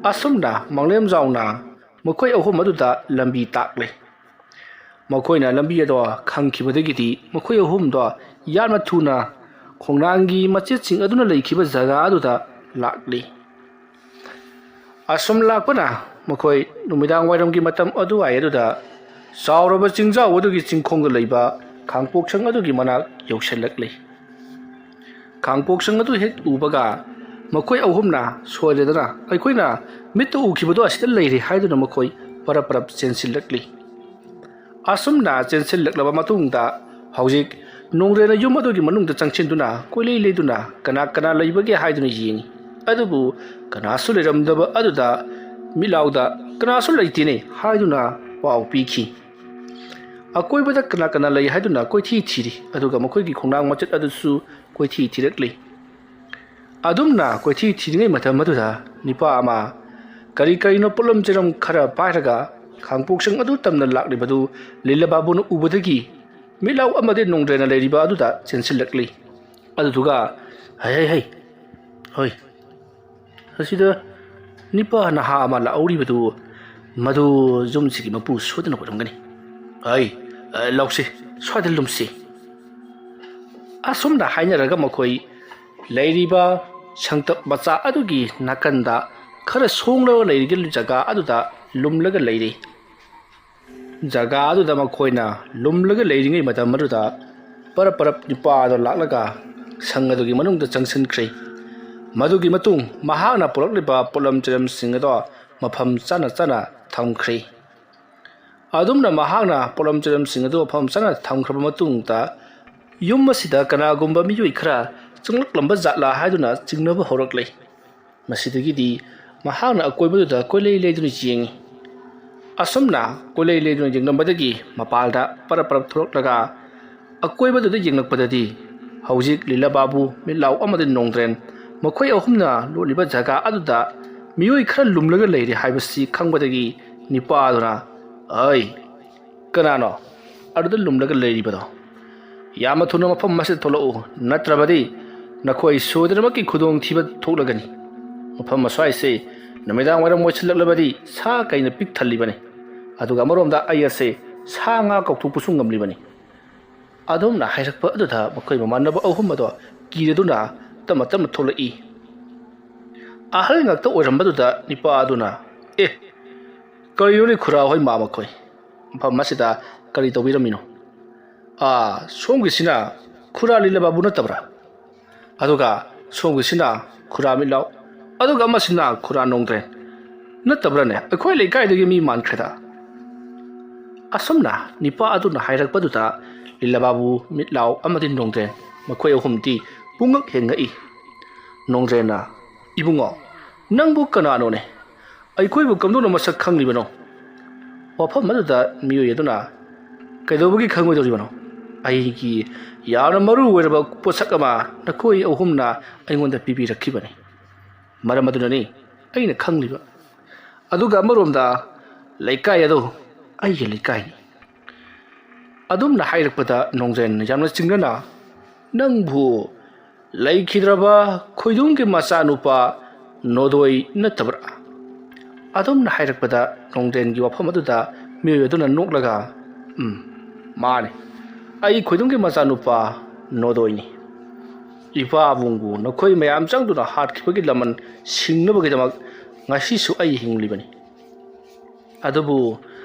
ꯑꯁꯨꯝꯅ ꯃꯪꯂꯦꯝꯖꯥꯎꯅ ꯃꯈꯣꯏ ꯑꯍꯨꯝ ꯑꯗꯨꯗ ꯂꯝꯕꯤ ꯇꯥꯛꯂꯦ꯫ ꯃꯈꯣꯏꯅ ꯂꯝꯕꯤ ꯑꯗꯣ ꯈꯪꯈꯤꯕꯗꯒꯤꯗꯤ ꯃꯈꯣꯏ ꯑꯍꯨꯝꯗꯣ ꯌꯥꯝꯅ ꯊꯨꯅ ꯈꯣꯡꯅꯥꯡꯒꯤ ꯃꯆꯦꯠꯁꯤꯡ ꯑꯗꯨꯅ ꯂꯩꯈꯤꯕ ꯖꯒꯥ ꯑꯗꯨꯗ ꯂꯥꯛꯂꯤ꯫ ꯑꯁꯨꯝ ꯂꯥꯛꯄꯅ ꯃꯈꯣꯏ ꯅꯨꯃꯤꯗꯥꯡ ꯋꯥꯏꯔꯝꯒꯤ ꯃꯇꯝ ꯑꯗꯨꯋꯥꯏ ꯑꯗꯨꯗ ꯆꯥꯎꯔꯕ ꯆꯤꯡꯖꯥꯎ ꯑꯗꯨꯒꯤ ꯆꯤꯡꯈꯣꯡꯗ ꯂꯩꯕ ꯈꯥꯡꯄꯣꯛꯁꯪ ꯑꯗꯨꯒꯤ ꯃꯅꯥꯛ ꯌꯧꯁꯤꯜꯂꯛꯂꯤ꯫ ꯈꯥꯡꯄꯣꯛꯁꯪ ꯑꯗꯨ ꯍꯦꯛ ꯎꯕꯒ ꯃꯈꯣꯏ ꯑꯍꯨꯝꯅ ꯁꯣꯏꯗꯅ ꯑꯩꯈꯣꯏꯅ ꯃꯤꯠꯇ ꯎꯈꯤꯕꯗꯣ ꯑꯁꯤꯗ ꯂꯩꯔꯦ ꯍꯥꯏꯗꯨꯅ ꯃꯈꯣꯏ ꯄꯔꯞ ꯄꯔꯞ ꯆꯦꯟꯁꯤꯜꯂꯛꯂꯤ꯫ ꯑꯁꯨꯝꯅ ꯆꯦꯟꯁꯤꯜꯂꯛꯂꯕ ꯃꯇꯨꯡꯗ ꯍꯧꯖꯤꯛ ꯅꯣꯡꯗ꯭ꯔꯦꯅ ꯌꯨꯝ ꯑꯗꯨꯒꯤ ꯃꯅꯨꯡꯗ ꯆꯪꯁꯤꯟꯗꯨꯅ ꯀꯣꯏꯂꯩ ꯂꯩꯗꯨꯅ ꯀꯅꯥ ꯀꯅꯥ ꯂꯩꯕꯒꯦ ꯍꯥꯏꯗꯨꯅ ꯌꯦꯡꯏ꯫ ꯑꯗꯨꯕꯨ ꯀꯅꯥꯁꯨ ꯂꯩꯔꯝꯗꯕ ꯑꯗꯨꯗ ꯃꯤꯠꯂꯥꯎꯗ "ꯀꯅꯥꯁꯨ ꯂꯩꯇꯦꯅꯦ" ꯍꯥꯏꯗꯨꯅ ꯄꯥꯎ ꯄꯤꯈꯤ꯫ ꯑꯀꯣꯏꯕꯗ ꯀꯅꯥ ꯀꯅꯥ ꯂꯩ ꯍꯥꯏꯗꯨꯅ ꯀꯣꯏꯊꯤ ꯊꯤꯔꯤ, ꯑꯗꯨꯒ ꯃꯈꯣꯏꯒꯤ ꯈꯣꯡꯅꯥꯡ ꯃꯆꯦꯠ ꯑꯗꯨꯁꯨ ꯀꯣꯏꯊꯤ ꯊꯤꯔꯛꯂꯤ꯫ ꯑꯗꯨꯝꯅ ꯀꯣꯏꯊꯤ ꯊꯤꯔꯤꯉꯩ ꯃꯇꯝ ꯑꯗꯨꯗ ꯅꯨꯄꯥ ꯑꯃ ꯀꯔꯤ ꯀꯔꯤꯅꯣ ꯄꯣꯠꯂꯝ ꯆꯩꯂꯝ ꯈꯔ ꯄꯥꯏꯔꯒ ꯈꯥꯡꯄꯣꯛꯁꯪ ꯑꯗꯨ ꯇꯝꯅ ꯂꯥꯛꯂꯤꯕꯗꯨ ꯂꯤꯂ ꯕꯥꯕꯨꯅ ꯎꯕꯗꯒꯤ ꯃꯤꯠꯂꯥꯎ ꯑꯃꯗꯤ ꯅꯣꯡꯗ꯭ꯔꯦꯅ ꯂꯩꯔꯤꯕ ꯑꯗꯨꯗ ꯆꯦꯟꯁꯤꯜꯂꯛꯂꯤ꯫ ꯑꯗꯨꯗꯨꯒ "ꯍꯩ, ꯍꯩ, ꯍꯩ, ꯍꯣꯏ, ꯑꯁꯤꯗ ꯅꯤꯄꯥ ꯅꯍꯥ ꯑꯃ ꯂꯥꯛꯍꯧꯔꯤꯕꯗꯨ ꯃꯗꯨ ꯌꯨꯝꯁꯤꯒꯤ ꯃꯄꯨ ꯁꯣꯏꯗꯅ ꯑꯣꯏꯔꯝꯒꯅꯤ꯫ ꯑꯩ, ꯑ, ꯂꯧꯁꯤ, ꯁ꯭ꯋꯥꯏꯗ ꯂꯨꯝꯁꯤ"꯫ ꯑꯁꯨꯝꯅ ꯍꯥꯏꯅꯔꯒ ꯃꯈꯣꯏ ꯂꯩꯔꯤꯕ ꯁꯪꯇꯞ ꯃꯆꯥ ꯑꯗꯨꯒꯤ ꯅꯥꯀꯟꯗ ꯈꯔ ꯁꯣꯡꯂꯒ ꯂꯩꯔꯤꯕ ꯖꯒꯥ ꯑꯗꯨꯗ ꯂꯨꯝꯂꯒ ꯂꯩꯔꯤ꯫ ꯖꯒꯥ ꯑꯗꯨꯗ ꯃꯈꯣꯏꯅ ꯂꯨꯝꯂꯒ ꯂꯩꯔꯤꯉꯩ ꯃꯇꯝ ꯑꯗꯨꯗ ꯄꯔꯞ ꯄꯔꯞ ꯅꯨꯄꯥ ꯑꯗꯣ ꯂꯥꯛꯂꯒ ꯁꯪ ꯑꯗꯨꯒꯤ ꯃꯅꯨꯡꯗ ꯆꯪꯁꯤꯟꯈ꯭ꯔꯦ꯫ ꯃꯗꯨꯒꯤ ꯃꯇꯨꯡ ꯃꯍꯥꯛꯅ ꯄꯨꯔꯛꯂꯤꯕ ꯄꯣꯠꯂꯝ ꯆꯩꯂꯝꯁꯤꯡ ꯑꯗꯣ ꯃꯐꯝ ꯆꯥꯅ ꯆꯥꯅ ꯊꯝꯈ꯭ꯔꯦ꯫ ꯑꯗꯨꯝꯅ ꯃꯍꯥꯛꯅ ꯄꯣꯠꯂꯝ ꯆꯩꯂꯝꯁꯤꯡ ꯑꯗꯨ ꯃꯐꯝ ꯆꯥꯅ ꯊꯝꯈ꯭ꯔꯕ ꯃꯇꯨꯡꯗ, ꯌꯨꯝ ꯑꯁꯤꯗ ꯀꯅꯥꯒꯨꯝꯕ ꯃꯤꯑꯣꯏ ꯈꯔ ꯆꯪꯂꯛꯂꯝꯕ ꯖꯥꯠꯂꯥ ꯍꯥꯏꯗꯨꯅ ꯆꯤꯡꯅꯕ ꯍꯧꯔꯛꯂꯦ꯫ ꯃꯁꯤꯗꯒꯤꯗꯤ ꯃꯍꯥꯛꯅ ꯑꯀꯣꯏꯕꯗꯨꯗ ꯀꯣꯏꯂꯩ ꯂꯩꯗꯨꯅ ꯌꯦꯡꯉꯤ꯫ ꯑꯁꯨꯝꯅ ꯀꯣꯏꯂꯩ ꯂꯩꯗꯨꯅ ꯌꯦꯡꯂꯝꯕꯗꯒꯤ ꯃꯄꯥꯜꯗ ꯄꯔꯞ ꯄꯔꯞ ꯊꯣꯛꯂꯛꯂꯒ ꯑꯀꯣꯏꯕꯗꯨꯗ ꯌꯦꯡꯂꯛꯄꯗꯗꯤ, ꯍꯧꯖꯤꯛ ꯂꯤꯂꯥ ꯕꯥꯕꯨ, ꯃꯤꯠꯂꯥꯎ ꯑꯃꯗꯤ ꯅꯣꯡꯗ꯭ꯔꯦꯟ, ꯃꯈꯣꯏ ꯑꯍꯨꯝꯅ ꯂꯣꯠꯂꯤꯕ ꯖꯒꯥ ꯑꯗꯨꯗ ꯃꯤꯑꯣꯏ ꯈꯔ ꯂꯨꯝꯂꯒ ꯂꯩꯔꯦ ꯍꯥꯏꯕꯁꯤ ꯈꯪꯕꯗꯒꯤ ꯅꯤꯄꯥ ꯑꯗꯨꯅ, "ꯑꯩ, ꯀꯅꯥꯅꯣ ꯑꯗꯨꯗ ꯂꯨꯝꯂꯒ ꯂꯩꯔꯤꯕꯗꯣ? ꯌꯥꯝꯅ ꯊꯨꯅ ꯃꯐꯝ ꯑꯁꯤꯗ ꯊꯣꯛꯂꯛꯎ, ꯅꯠꯇ꯭ꯔꯕꯗꯤ ꯅꯈꯣꯏ ꯁꯣꯏꯗꯅꯃꯛꯀꯤ ꯈꯨꯗꯣꯡꯊꯤꯕ ꯊꯣꯛꯂꯒꯅꯤ꯫ ꯃꯐꯝ ꯑꯁ꯭ꯋꯥꯏꯁꯦ ꯅꯨꯃꯤꯗꯥꯡ ꯋꯥꯏꯔꯝ ꯑꯣꯏꯁꯤꯜꯂꯛꯂꯕꯗꯤ ꯁꯥ ꯀꯩꯅ ꯄꯤꯛ ꯊꯜꯂꯤꯕꯅꯤ꯫ ꯑꯗꯨꯒ ꯑꯃꯔꯣꯝꯗ ꯑꯩ ꯑꯁꯦ ꯁꯥ ꯉꯥ ꯀꯧꯊꯣꯛꯄꯁꯨ ꯉꯝꯂꯤꯕꯅꯤ"꯫ ꯑꯗꯨꯝꯅ ꯍꯥꯏꯔꯛꯄ ꯑꯗꯨꯗ ꯃꯈꯣꯏ ꯃꯃꯥꯟꯅꯕ ꯑꯍꯨꯝ ꯑꯗꯣ ꯀꯤꯔꯗꯨꯅ ꯇꯞꯅ ꯇꯞꯅ ꯊꯣꯛꯂꯛꯏ꯫ ꯑꯍꯜ ꯉꯥꯛꯇ ꯑꯣꯏꯔꯝꯕꯗꯨꯗ ꯅꯤꯄꯥ ꯑꯗꯨꯅ, "ꯑꯦ, ꯀꯔꯤꯅꯣꯅꯦ ꯈꯨꯔꯥ ꯍꯣꯏ ꯃꯥ ꯃꯈꯣꯏ? ꯃꯐꯝ ꯑꯁꯤꯗ ꯀꯔꯤ ꯇꯧꯕꯤꯔꯝꯃꯤꯅꯣ? ꯑꯥ, ꯁꯣꯝꯒꯤꯁꯤꯅ ꯈꯨꯔꯥ ꯂꯤꯂꯥ ꯕꯥꯕꯨ ꯅꯠꯇꯕ꯭ꯔꯥ? ꯑꯗꯨꯒ ꯁꯣꯝꯒꯤꯁꯤꯅ ꯈꯨꯔꯥ ꯃꯤꯠꯂꯥꯎ, ꯑꯗꯨꯒ ꯑꯃꯁꯤꯅ ꯈꯨꯔꯥ ꯅꯣꯡꯗ꯭ꯔꯦꯟ ꯅꯠꯇꯕ꯭ꯔꯥꯅꯦ? ꯑꯩꯈꯣꯏ ꯂꯩꯀꯥꯏꯗꯒꯤ ꯃꯤ ꯃꯥꯟꯈ꯭ꯔꯦꯗ"꯫ ꯑꯁꯨꯝꯅ ꯅꯤꯄꯥ ꯑꯗꯨꯅ ꯍꯥꯏꯔꯛꯄꯗꯨꯗ ꯂꯤꯂꯥ ꯕꯥꯕꯨ, ꯃꯤꯠꯂꯥꯎ ꯑꯃꯗꯤ ꯅꯣꯡꯗ꯭ꯔꯦꯟ, ꯃꯈꯣꯏ ꯑꯍꯨꯝꯗꯤ ꯄꯨꯡꯉꯛ ꯍꯦꯛ ꯉꯛꯏ꯫ ꯅꯣꯡꯗ꯭ꯔꯦꯟꯅ, "ꯏꯕꯨꯡꯉꯣ, ꯅꯪꯕꯨ ꯀꯅꯥꯅꯣꯅꯦ? ꯑꯩꯈꯣꯏꯕꯨ ꯀꯝꯗꯧꯅ ꯃꯁꯛ ꯈꯪꯂꯤꯕꯅꯣ?" ꯋꯥꯐꯝ ꯑꯗꯨꯗ ꯃꯤꯑꯣꯏ ꯑꯗꯨꯅ, "ꯀꯩꯗꯧꯕꯒꯤ ꯈꯪꯉꯣꯏꯗꯧꯔꯤꯕꯅꯣ? ꯑꯩꯒꯤ ꯌꯥꯝꯅ ꯃꯔꯨ ꯑꯣꯏꯔꯕ ꯄꯣꯠꯁꯛ ꯑꯃ ꯅꯈꯣꯏ ꯑꯍꯨꯝꯅ ꯑꯩꯉꯣꯟꯗ ꯄꯤꯕꯤꯔꯛꯈꯤꯕꯅꯤ꯫ ꯃꯔꯝ ꯑꯗꯨꯅꯅꯤ ꯑꯩꯅ ꯈꯪꯂꯤꯕ꯫ ꯑꯗꯨꯒ ꯑꯃꯔꯣꯝꯗ ꯂꯩꯀꯥꯏ ꯑꯗꯨ ꯑꯩꯒꯤ ꯂꯩꯀꯥꯏꯅꯤ"꯫ ꯑꯗꯨꯝꯅ ꯍꯥꯏꯔꯛꯄꯗ ꯅꯣꯡꯗ꯭ꯔꯦꯟ ꯌꯥꯝꯅ ꯆꯤꯡꯅꯅ, "ꯅꯪꯕꯨ ꯂꯩꯈꯤꯗ꯭ꯔꯕ ꯈꯣꯏꯗꯨꯝꯒꯤ ꯃꯆꯥꯅꯨꯄꯥ ꯅꯣꯗꯣꯏ ꯅꯠꯇꯕ꯭ꯔꯥ?" ꯑꯗꯨꯝꯅ ꯍꯥꯏꯔꯛꯄꯗ ꯅꯣꯡꯗ꯭ꯔꯦꯟꯒꯤ ꯋꯥꯐꯝ ꯑꯗꯨꯗ ꯃꯤꯑꯣꯏ ꯑꯗꯨꯅ ꯅꯣꯛꯂꯒ, "ꯎꯝ, ꯃꯥꯅꯤ, ꯑꯩ ꯈꯣꯏꯗꯨꯝꯒꯤ ꯃꯆꯥꯅꯨꯄꯥ ꯅꯣꯗꯣꯏꯅꯤ꯫ ꯏꯄꯥꯕꯨꯡꯕꯨ ꯅꯈꯣꯏ ꯃꯌꯥꯝ ꯆꯪꯗꯨꯅ ꯍꯥꯠꯈꯤꯕꯒꯤ ꯂꯃꯟ ꯁꯤꯡꯅꯕꯒꯤꯗꯃꯛ ꯉꯁꯤꯁꯨ ꯑꯩ ꯍꯤꯡꯂꯤꯕꯅꯤ꯫ ꯑꯗꯨꯕꯨ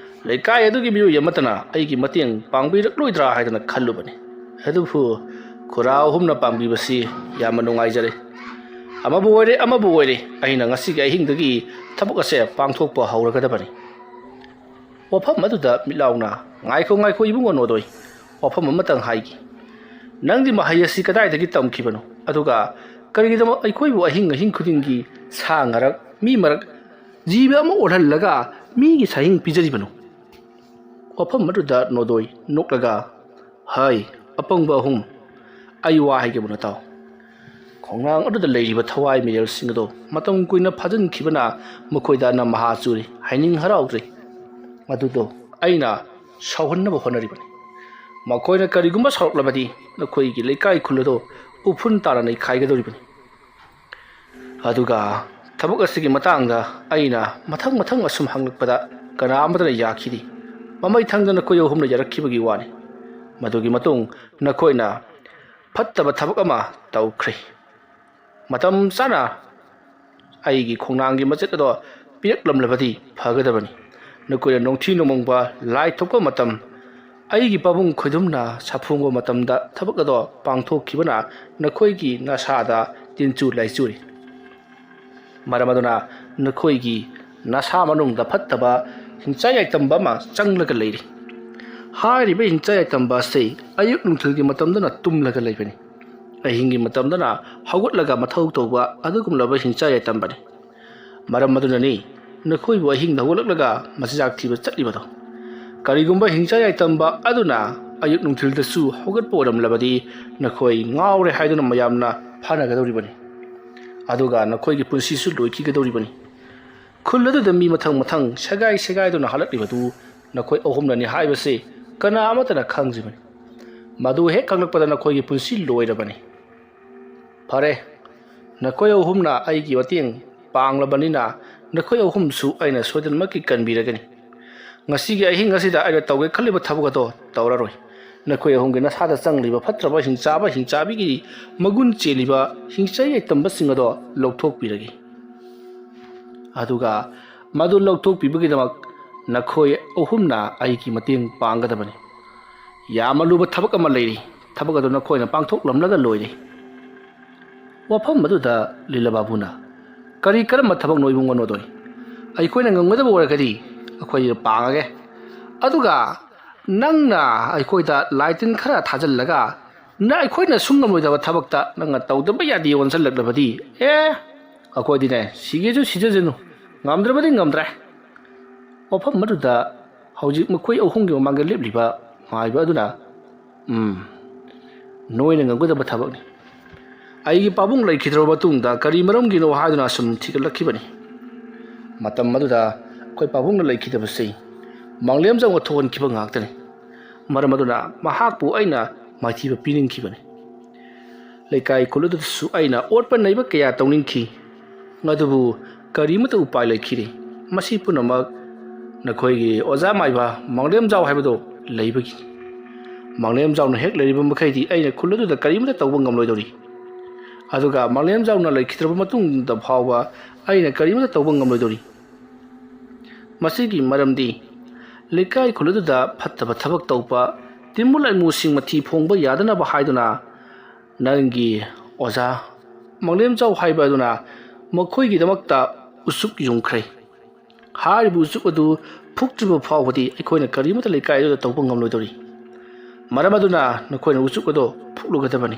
ꯂꯩꯀꯥꯏ ꯑꯗꯨꯒꯤ ꯃꯤꯑꯣꯏ ꯑꯃꯠꯇꯅ ꯑꯩꯒꯤ ꯃꯇꯦꯡ ꯄꯥꯡꯕꯤꯔꯛꯂꯣꯏꯗ꯭ꯔꯥ ꯍꯥꯏꯗꯅ ꯈꯜꯂꯨꯕꯅꯤ꯫ ꯑꯗꯨꯕꯨ ꯈꯨꯔꯥ ꯑꯍꯨꯝꯅ ꯄꯥꯡꯕꯤꯕꯁꯤ ꯌꯥꯝꯅ ꯅꯨꯡꯉꯥꯏꯖꯔꯦ꯫ ꯑꯃꯕꯨ ꯑꯣꯏꯔꯦ, ꯑꯃꯕꯨ ꯑꯣꯏꯔꯦ, ꯑꯩꯅ ꯉꯁꯤꯒꯤ ꯑꯍꯤꯡꯗꯒꯤ ꯊꯕꯛ ꯑꯁꯦ ꯄꯥꯡꯊꯣꯛꯄ ꯍꯧꯔꯒꯗꯕꯅꯤ꯫ ꯋꯥꯐꯝ ꯑꯗꯨꯗ ꯃꯤꯠꯂꯥꯎꯅ, "ꯉꯥꯏꯈꯣ, ꯉꯥꯏꯈꯣ, ꯏꯕꯨꯡꯉꯣ ꯅꯣꯗꯣꯏ, ꯋꯥꯐꯝ ꯑꯃꯇꯪ ꯍꯥꯏꯒꯦ꯫ ꯅꯪꯗꯤ ꯃꯍꯩ ꯑꯁꯤ ꯀꯗꯥꯏꯗꯒꯤ ꯇꯝꯈꯤꯕꯅꯣ? ꯑꯗꯨꯒ ꯀꯔꯤꯒꯤꯗꯃꯛ ꯑꯩꯈꯣꯏꯕꯨ ꯑꯍꯤꯡ ꯑꯍꯤꯡ ꯈꯨꯗꯤꯡꯒꯤ ꯁꯥ ꯉꯔꯛ, ꯃꯤ ꯃꯔꯛ, ꯖꯤꯕ ꯑꯃ ꯑꯣꯜꯍꯜꯂꯒ ꯃꯤꯒꯤ ꯁꯥꯍꯤꯡ ꯄꯤꯖꯔꯤꯕꯅꯣ?" ꯋꯥꯐꯝ ꯑꯗꯨꯗ ꯅꯣꯗꯣꯏ ꯅꯣꯛꯂꯒ, "ꯍꯩ, ꯑꯄꯪꯕ ꯑꯍꯨꯝ, ꯑꯩ ꯋꯥ ꯍꯥꯏꯒꯦꯕꯨ ꯇꯥꯎ꯫ ꯈꯣꯡꯅꯥꯡ ꯑꯗꯨꯗ ꯂꯩꯔꯤꯕ ꯊꯋꯥꯏ ꯃꯤꯔꯦꯜꯁꯤꯡ ꯑꯗꯣ ꯃꯇꯝ ꯀꯨꯏꯅ ꯐꯥꯖꯤꯟꯈꯤꯕꯅ ꯃꯈꯣꯏꯗ ꯑꯅꯝ ꯑꯍꯥ ꯆꯨꯔꯤ, ꯍꯥꯏꯅꯤꯡ ꯍꯔꯥꯎꯗ꯭ꯔꯤ꯫ ꯃꯗꯨꯗꯣ ꯑꯩꯅ ꯁꯥꯎꯍꯟꯅꯕ ꯍꯣꯠꯅꯔꯤꯕꯅꯤ꯫ ꯃꯈꯣꯏꯅ ꯀꯔꯤꯒꯨꯝꯕ ꯁꯥꯎꯔꯛꯂꯕꯗꯤ ꯅꯈꯣꯏꯒꯤ ꯂꯩꯀꯥꯏ ꯈꯨꯜ ꯑꯗꯣ ꯎꯐꯨꯟ ꯇꯥꯅ ꯅꯩꯈꯥꯏꯒꯗꯧꯔꯤꯕꯅꯤ꯫ ꯑꯗꯨꯒ ꯊꯕꯛ ꯑꯁꯤꯒꯤ ꯃꯇꯥꯡꯗ ꯑꯩꯅ ꯃꯊꯪ ꯃꯊꯪ ꯑꯁꯨꯝ ꯍꯪꯂꯛꯄꯗ ꯀꯅꯥ ꯑꯃꯠꯇꯅ ꯌꯥꯈꯤꯗꯦ꯫ ꯃꯃꯩ ꯊꯪꯗ ꯅꯈꯣꯏ ꯑꯍꯨꯝꯅ ꯌꯥꯔꯛꯈꯤꯕꯒꯤ ꯋꯥꯅꯤ꯫ ꯃꯗꯨꯒꯤ ꯃꯇꯨꯡ ꯅꯈꯣꯏꯅ ꯐꯠꯇꯕ ꯊꯕꯛ ꯑꯃ ꯇꯧꯈ꯭ꯔꯦ꯫ ꯃꯇꯝ ꯆꯥꯅ ꯑꯩꯒꯤ ꯈꯣꯡꯅꯥꯡꯒꯤ ꯃꯆꯦꯠ ꯑꯗꯣ ꯄꯤꯔꯛꯂꯝꯂꯕꯗꯤ ꯐꯒꯗꯕꯅꯤ꯫ ꯅꯈꯣꯏꯅ ꯅꯣꯡꯊꯤ ꯅꯣꯡꯃꯪꯕ ꯂꯥꯏ ꯊꯣꯛꯄ ꯃꯇꯝ, ꯑꯩꯒꯤ ꯄꯥꯕꯨꯡ ꯈꯣꯏꯗꯨꯝꯅ ꯁꯥꯐꯣꯡꯕ ꯃꯇꯝꯗ ꯊꯕꯛ ꯑꯗꯣ ꯄꯥꯡꯊꯣꯛꯈꯤꯕꯅ ꯅꯈꯣꯏꯒꯤ ꯅꯁꯥꯗ ꯇꯤꯟꯆꯨ ꯂꯥꯏꯆꯨꯔꯤ꯫ ꯃꯔꯝ ꯑꯗꯨꯅ ꯅꯈꯣꯏꯒꯤ ꯅꯁꯥ ꯃꯅꯨꯡꯗ ꯐꯠꯇꯕ ꯍꯤꯡꯆꯥ ꯌꯥꯏꯇꯝꯕ ꯑꯃ ꯆꯪꯂꯒ ꯂꯩꯔꯤ꯫ ꯍꯥꯏꯔꯤꯕ ꯍꯤꯡꯆꯥ ꯌꯥꯏꯇꯝꯕ ꯑꯁꯤ ꯑꯌꯨꯛ ꯅꯨꯡꯊꯤꯜꯒꯤ ꯃꯇꯝꯗꯅ ꯇꯨꯝꯂꯒ ꯂꯩꯕꯅꯤ꯫ ꯑꯍꯤꯡꯒꯤ ꯃꯇꯝꯗꯅ ꯍꯧꯒꯠꯂꯒ ꯃꯊꯧ ꯇꯧꯕ ꯑꯗꯨꯒꯨꯝꯂꯕ ꯍꯤꯡꯆꯥ ꯌꯥꯏꯇꯝꯕꯅꯤ꯫ ꯃꯔꯝ ꯑꯗꯨꯅꯅꯤ ꯅꯈꯣꯏꯕꯨ ꯑꯍꯤꯡꯗ ꯍꯧꯒꯠꯂꯛꯂꯒ ꯃꯆꯤꯟꯖꯥꯛ ꯊꯤꯕ ꯆꯠꯂꯤꯕꯗꯣ꯫ ꯀꯔꯤꯒꯨꯝꯕ ꯍꯤꯡꯆꯥ ꯌꯥꯏꯇꯝꯕ ꯑꯗꯨꯅ ꯑꯌꯨꯛ ꯅꯨꯡꯊꯤꯜꯗꯁꯨ ꯍꯧꯒꯠꯄ ꯑꯣꯏꯔꯝꯂꯕꯗꯤ ꯅꯈꯣꯏ ꯉꯥꯎꯔꯦ ꯍꯥꯏꯗꯨꯅ ꯃꯌꯥꯝꯅ ꯐꯥꯅꯒꯗꯧꯔꯤꯕꯅꯤ꯫ ꯑꯗꯨꯒ ꯅꯈꯣꯏꯒꯤ ꯄꯨꯟꯁꯤꯁꯨ ꯂꯣꯏꯈꯤꯒꯗꯧꯔꯤꯕꯅꯤ꯫ ꯈꯨꯜ ꯑꯗꯨꯗ ꯃꯤ ꯃꯊꯪ ꯃꯊꯪ ꯁꯦꯒꯥꯏ ꯁꯦꯒꯥꯏꯗꯨꯅ ꯍꯜꯂꯛꯂꯤꯕꯗꯨ ꯅꯈꯣꯏ ꯑꯍꯨꯝꯅꯅꯤ ꯍꯥꯏꯕꯁꯤ ꯀꯅꯥ ꯑꯃꯠꯇꯅ ꯈꯪꯗ꯭ꯔꯤꯕꯅꯤ꯫ ꯃꯗꯨ ꯍꯦꯛ ꯈꯪꯂꯛꯄꯗ ꯅꯈꯣꯏꯒꯤ ꯄꯨꯟꯁꯤ ꯂꯣꯏꯔꯕꯅꯤ꯫ ꯐꯔꯦ, ꯅꯈꯣꯏ ꯑꯍꯨꯝꯅ ꯑꯩꯒꯤ ꯃꯇꯦꯡ ꯄꯥꯡꯂꯕꯅꯤꯅ ꯅꯈꯣꯏ ꯑꯍꯨꯝꯁꯨ ꯑꯩꯅ ꯁꯣꯏꯗꯅꯃꯛꯀꯤ ꯀꯟꯕꯤꯔꯒꯅꯤ꯫ ꯉꯁꯤꯒꯤ ꯑꯍꯤꯡ ꯑꯁꯤꯗ ꯑꯩꯅ ꯇꯧꯒꯦ ꯈꯜꯂꯤꯕ ꯊꯕꯛ ꯑꯗꯣ ꯇꯧꯔꯔꯣꯏ꯫ ꯅꯈꯣꯏ ꯑꯍꯨꯝꯒꯤ ꯅꯁꯥꯗ ꯆꯪꯂꯤꯕ ꯐꯠꯇ꯭ꯔꯕ ꯍꯤꯡꯆꯥꯕ ꯍꯤꯡꯆꯥꯕꯤꯒꯤ ꯃꯒꯨꯟ ꯆꯦꯜꯂꯤꯕ ꯍꯤꯡꯆꯥ ꯌꯥꯏꯇꯝꯕꯁꯤꯡ ꯑꯗꯣ ꯂꯧꯊꯣꯛꯄꯤꯔꯒꯦ꯫ ꯑꯗꯨꯒ ꯃꯗꯨ ꯂꯧꯊꯣꯛꯄꯤꯕꯒꯤꯗꯃꯛ ꯅꯈꯣꯏ ꯑꯍꯨꯝꯅ ꯑꯩꯒꯤ ꯃꯇꯦꯡ ꯄꯥꯡꯒꯗꯕꯅꯤ꯫ ꯌꯥꯝꯅ ꯂꯨꯕ ꯊꯕꯛ ꯑꯃ ꯂꯩꯔꯤ꯫ ꯊꯕꯛ ꯑꯗꯨ ꯅꯈꯣꯏꯅ ꯄꯥꯡꯊꯣꯛꯂꯝꯂꯒ ꯂꯣꯏꯔꯦ꯫ ꯋꯥꯐꯝ ꯑꯗꯨꯗ ꯂꯤꯂꯥ ꯕꯥꯕꯨꯅ, "ꯀꯔꯤ ꯀꯔꯝꯕ ꯊꯕꯛꯅꯣ ꯏꯕꯨꯡꯉꯣ ꯅꯣꯗꯣꯏ? ꯑꯩꯈꯣꯏꯅ ꯉꯝꯒꯗꯕ ꯑꯣꯏꯔꯒꯗꯤ ꯑꯩꯈꯣꯏ ꯄꯥꯡꯉꯒꯦ꯫ ꯑꯗꯨꯒ ꯅꯪꯅ ꯑꯩꯈꯣꯏꯗ ꯂꯥꯏꯇꯤꯟ ꯈꯔ ꯊꯥꯖꯤꯜꯂꯒ ꯅ ꯑꯩꯈꯣꯏꯅ ꯁꯨꯡ ꯉꯝꯂꯣꯏꯗꯕ ꯊꯕꯛꯇ ꯅꯪꯅ ꯇꯧꯗꯕ ꯌꯥꯗꯦ ꯑꯣꯟꯁꯤꯜꯂꯛꯂꯕꯗꯤ, ꯑꯦ, ꯑꯩꯈꯣꯏꯗꯤꯅꯦ ꯁꯤꯒꯦꯁꯨ ꯁꯤꯖꯁꯅꯨ, ꯉꯝꯗ꯭ꯔꯕꯗꯤ ꯉꯝꯗ꯭ꯔꯦ"꯫ ꯋꯥꯐꯝ ꯑꯗꯨꯗ ꯍꯧꯖꯤꯛ ꯃꯈꯣꯏ ꯑꯍꯨꯝꯒꯤ ꯃꯃꯥꯡꯗ ꯂꯦꯞꯂꯤꯕ ꯃꯥꯏꯕ ꯑꯗꯨꯅ, "ꯎꯝ, ꯅꯣꯏꯅ ꯉꯝꯒꯗꯕ ꯊꯕꯛꯅꯤ꯫ ꯑꯩꯒꯤ ꯄꯥꯕꯨꯡ ꯂꯩꯈꯤꯗ꯭ꯔꯕ ꯃꯇꯨꯡꯗ ꯀꯔꯤ ꯃꯔꯝꯒꯤꯅꯣ ꯍꯥꯏꯗꯨꯅ ꯁꯨꯝ ꯊꯤꯒꯠꯂꯛꯈꯤꯕꯅꯤ꯫ ꯃꯇꯝ ꯑꯗꯨꯗ ꯑꯩꯈꯣꯏ ꯄꯥꯕꯨꯡꯅ ꯂꯩꯈꯤꯗꯕꯁꯤ ꯃꯥꯡꯂꯦꯝꯖꯝꯅ ꯊꯣꯛꯍꯟꯈꯤꯕ ꯉꯥꯛꯇꯅꯤ꯫ ꯃꯔꯝ ꯑꯗꯨꯅ ꯃꯍꯥꯛꯄꯨ ꯑꯩꯅ ꯃꯥꯏꯊꯤꯕ ꯄꯤꯅꯤꯡꯈꯤꯕꯅꯤ꯫ ꯂꯩꯀꯥꯏ ꯈꯨꯜ ꯑꯗꯨꯗꯁꯨ ꯑꯩꯅ ꯑꯣꯠꯄ ꯅꯩꯕ ꯀꯌꯥ ꯇꯧꯅꯤꯡꯈꯤ, ꯑꯗꯨꯕꯨ ꯀꯔꯤꯃꯠꯇ ꯎꯄꯥꯏ ꯂꯩꯈꯤꯗꯦ꯫ ꯃꯁꯤ ꯄꯨꯝꯅꯃꯛ ꯅꯈꯣꯏꯒꯤ ꯑꯣꯖꯥ ꯃꯥꯏꯕ ꯃꯥꯡꯂꯦꯝꯖꯥꯎ ꯍꯥꯏꯕꯗꯣ ꯂꯩꯕꯒꯤꯅꯤ꯫ ꯃꯥꯡꯂꯦꯝꯖꯥꯎꯅ ꯍꯦꯛ ꯂꯩꯔꯤꯕ ꯃꯈꯩꯗꯤ ꯑꯩꯅ ꯈꯨꯜ ꯑꯗꯨꯗ ꯀꯔꯤꯃꯠꯇ ꯇꯧꯕ ꯉꯝꯂꯣꯏꯗꯧꯔꯤ꯫ ꯑꯗꯨꯒ ꯃꯥꯡꯂꯦꯝꯖꯥꯎꯅ ꯂꯩꯈꯤꯗ꯭ꯔꯕ ꯃꯇꯨꯡꯗ ꯐꯥꯎꯕ ꯑꯩꯅ ꯀꯔꯤꯃꯠꯇ ꯇꯧꯕ ꯉꯝꯂꯣꯏꯗꯧꯔꯤ꯫ ꯃꯁꯤꯒꯤ ꯃꯔꯝꯗꯤ ꯂꯩꯀꯥꯏ ꯈꯨꯜ ꯑꯗꯨꯗ ꯐꯠꯇꯕ ꯊꯕꯛ ꯇꯧꯕ, ꯇꯤꯟꯃꯨ ꯂꯥꯏꯃꯨꯁꯤꯡ ꯃꯊꯤ ꯐꯣꯡꯕ ꯌꯥꯗꯅꯕ ꯍꯥꯏꯗꯨꯅ ꯅꯪꯒꯤ ꯑꯣꯖꯥ ꯃꯥꯡꯂꯦꯝꯖꯥꯎ ꯍꯥꯏꯕ ꯑꯗꯨꯅ ꯃꯈꯣꯏꯒꯤꯗꯃꯛꯇ ꯎꯆꯨꯛ ꯌꯨꯡꯈ꯭ꯔꯦ꯫ ꯍꯥꯏꯔꯤꯕ ꯎꯆꯨꯛ ꯑꯗꯨ ꯐꯨꯛꯇ꯭ꯔꯤꯕ ꯐꯥꯎꯕꯗꯤ ꯑꯩꯈꯣꯏꯅ ꯀꯔꯤꯃꯠꯇ ꯂꯩꯀꯥꯏ ꯑꯗꯨꯗ ꯇꯧꯕ ꯉꯝꯂꯣꯏꯗꯧꯔꯤ꯫ ꯃꯔꯝ ꯑꯗꯨꯅ ꯅꯈꯣꯏꯅ ꯎꯆꯨꯛ ꯑꯗꯨ ꯐꯨꯛꯂꯨꯒꯗꯕꯅꯤ꯫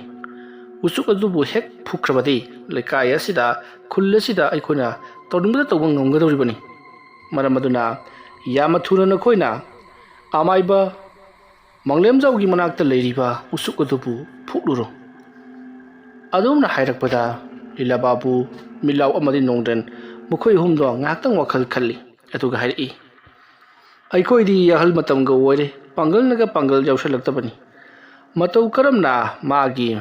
ꯎꯆꯨꯛ ꯑꯗꯨꯕꯨ ꯍꯦꯛ ꯐꯨꯛꯈ꯭ꯔꯕꯗꯤ ꯂꯩꯀꯥꯏ ꯑꯁꯤꯗ, ꯈꯨꯜ ꯑꯁꯤꯗ ꯑꯩꯈꯣꯏꯅ ꯇꯧꯅꯤꯡꯕꯗ ꯇꯧꯕ ꯉꯝꯒꯗꯧꯔꯤꯕꯅꯤ꯫ ꯃꯔꯝ ꯑꯗꯨꯅ ꯌꯥꯝꯅ ꯊꯨꯅ ꯅꯈꯣꯏꯅ ꯑꯃꯥꯏꯕ ꯃꯥꯡꯂꯦꯝꯖꯥꯎꯒꯤ ꯃꯅꯥꯛꯇ ꯂꯩꯔꯤꯕ ꯎꯆꯨꯛ ꯑꯗꯨꯕꯨ ꯐꯨꯛꯂꯨꯔꯣ"꯫ ꯑꯗꯨꯝꯅ ꯍꯥꯏꯔꯛꯄꯗ ꯂꯤꯂꯥ ꯕꯥꯕꯨ, ꯃꯤꯠꯂꯥꯎ ꯑꯃꯗꯤ ꯅꯣꯡꯗ꯭ꯔꯦꯟ ꯃꯈꯣꯏ ꯑꯍꯨꯝꯗꯣ ꯉꯥꯏꯍꯥꯛꯇꯪ ꯋꯥꯈꯜ ꯈꯜꯂꯤ꯫ ꯑꯗꯨꯒ ꯍꯥꯏꯔꯛꯏ, "ꯑꯩꯈꯣꯏꯗꯤ ꯑꯍꯜ ꯃꯇꯝꯒ ꯑꯣꯏꯔꯦ, ꯄꯥꯡꯒꯜꯅꯒ ꯄꯥꯡꯒꯜ ꯌꯥꯎꯁꯜꯂꯛꯇꯕꯅꯤ꯫ ꯃꯇꯧ ꯀꯔꯝꯅ ꯃꯥꯒꯤ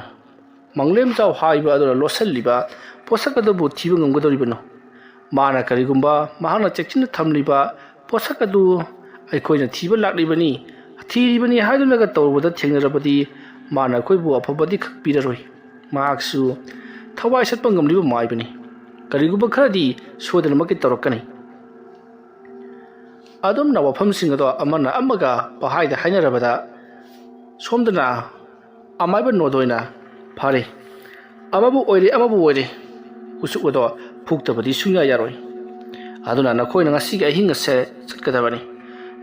ꯃꯥꯡꯂꯦꯝꯖꯥꯎ ꯍꯥꯏꯕ ꯑꯗꯨꯅ ꯂꯣꯠꯁꯤꯜꯂꯤꯕ ꯄꯣꯠꯁꯛ ꯑꯗꯨꯕꯨ ꯊꯤꯕ ꯉꯝꯒꯗꯧꯔꯤꯕꯅꯣ? ꯃꯥꯅ ꯀꯔꯤꯒꯨꯝꯕ ꯃꯍꯥꯛꯅ ꯆꯦꯛꯁꯤꯟꯅ ꯊꯝꯂꯤꯕ ꯄꯣꯠꯁꯛ ꯑꯗꯨ ꯑꯩꯈꯣꯏꯅ ꯊꯤꯕ ꯂꯥꯛꯂꯤꯕꯅꯤ, ꯊꯤꯔꯤꯕꯅꯤ ꯍꯥꯏꯗꯨꯅꯒ ꯇꯧꯔꯨꯕꯗ ꯊꯦꯡꯅꯔꯕꯗꯤ ꯃꯥꯅ ꯑꯩꯈꯣꯏꯕꯨ ꯑꯐꯕꯗꯤ ꯈꯛ ꯄꯤꯔꯔꯣꯏ꯫ ꯃꯍꯥꯛꯁꯨ ꯊꯋꯥꯏ ꯁꯠꯄ ꯉꯝꯂꯤꯕ ꯃꯥꯏꯕꯅꯤ꯫ ꯀꯔꯤꯒꯨꯝꯕ ꯈꯔꯗꯤ ꯁꯣꯏꯗꯅꯃꯛꯀꯤ ꯇꯧꯔꯛꯀꯅꯤ"꯫ ꯑꯗꯨꯝꯅ ꯋꯥꯐꯝꯁꯤꯡ ꯑꯗꯣ ꯑꯃꯅ ꯑꯃꯒ ꯄꯍꯥꯏꯗ ꯍꯥꯏꯅꯔꯕꯗ, ꯁꯣꯝꯗꯅ ꯑꯃꯥꯏꯕ ꯅꯣꯗꯣꯏꯅ, "ꯐꯔꯦ, ꯑꯃꯕꯨ ꯑꯣꯏꯔꯦ, ꯑꯃꯕꯨ ꯑꯣꯏꯔꯦ, ꯎꯆꯨꯛ ꯑꯗꯣ ꯐꯨꯛꯇꯕꯗꯤ ꯁꯨꯡꯌꯥ ꯌꯥꯔꯣꯏ꯫ ꯑꯗꯨꯅ ꯅꯈꯣꯏꯅ ꯉꯁꯤꯒꯤ ꯑꯍꯤꯡ ꯑꯁꯦ ꯆꯠꯀꯗꯕꯅꯤ꯫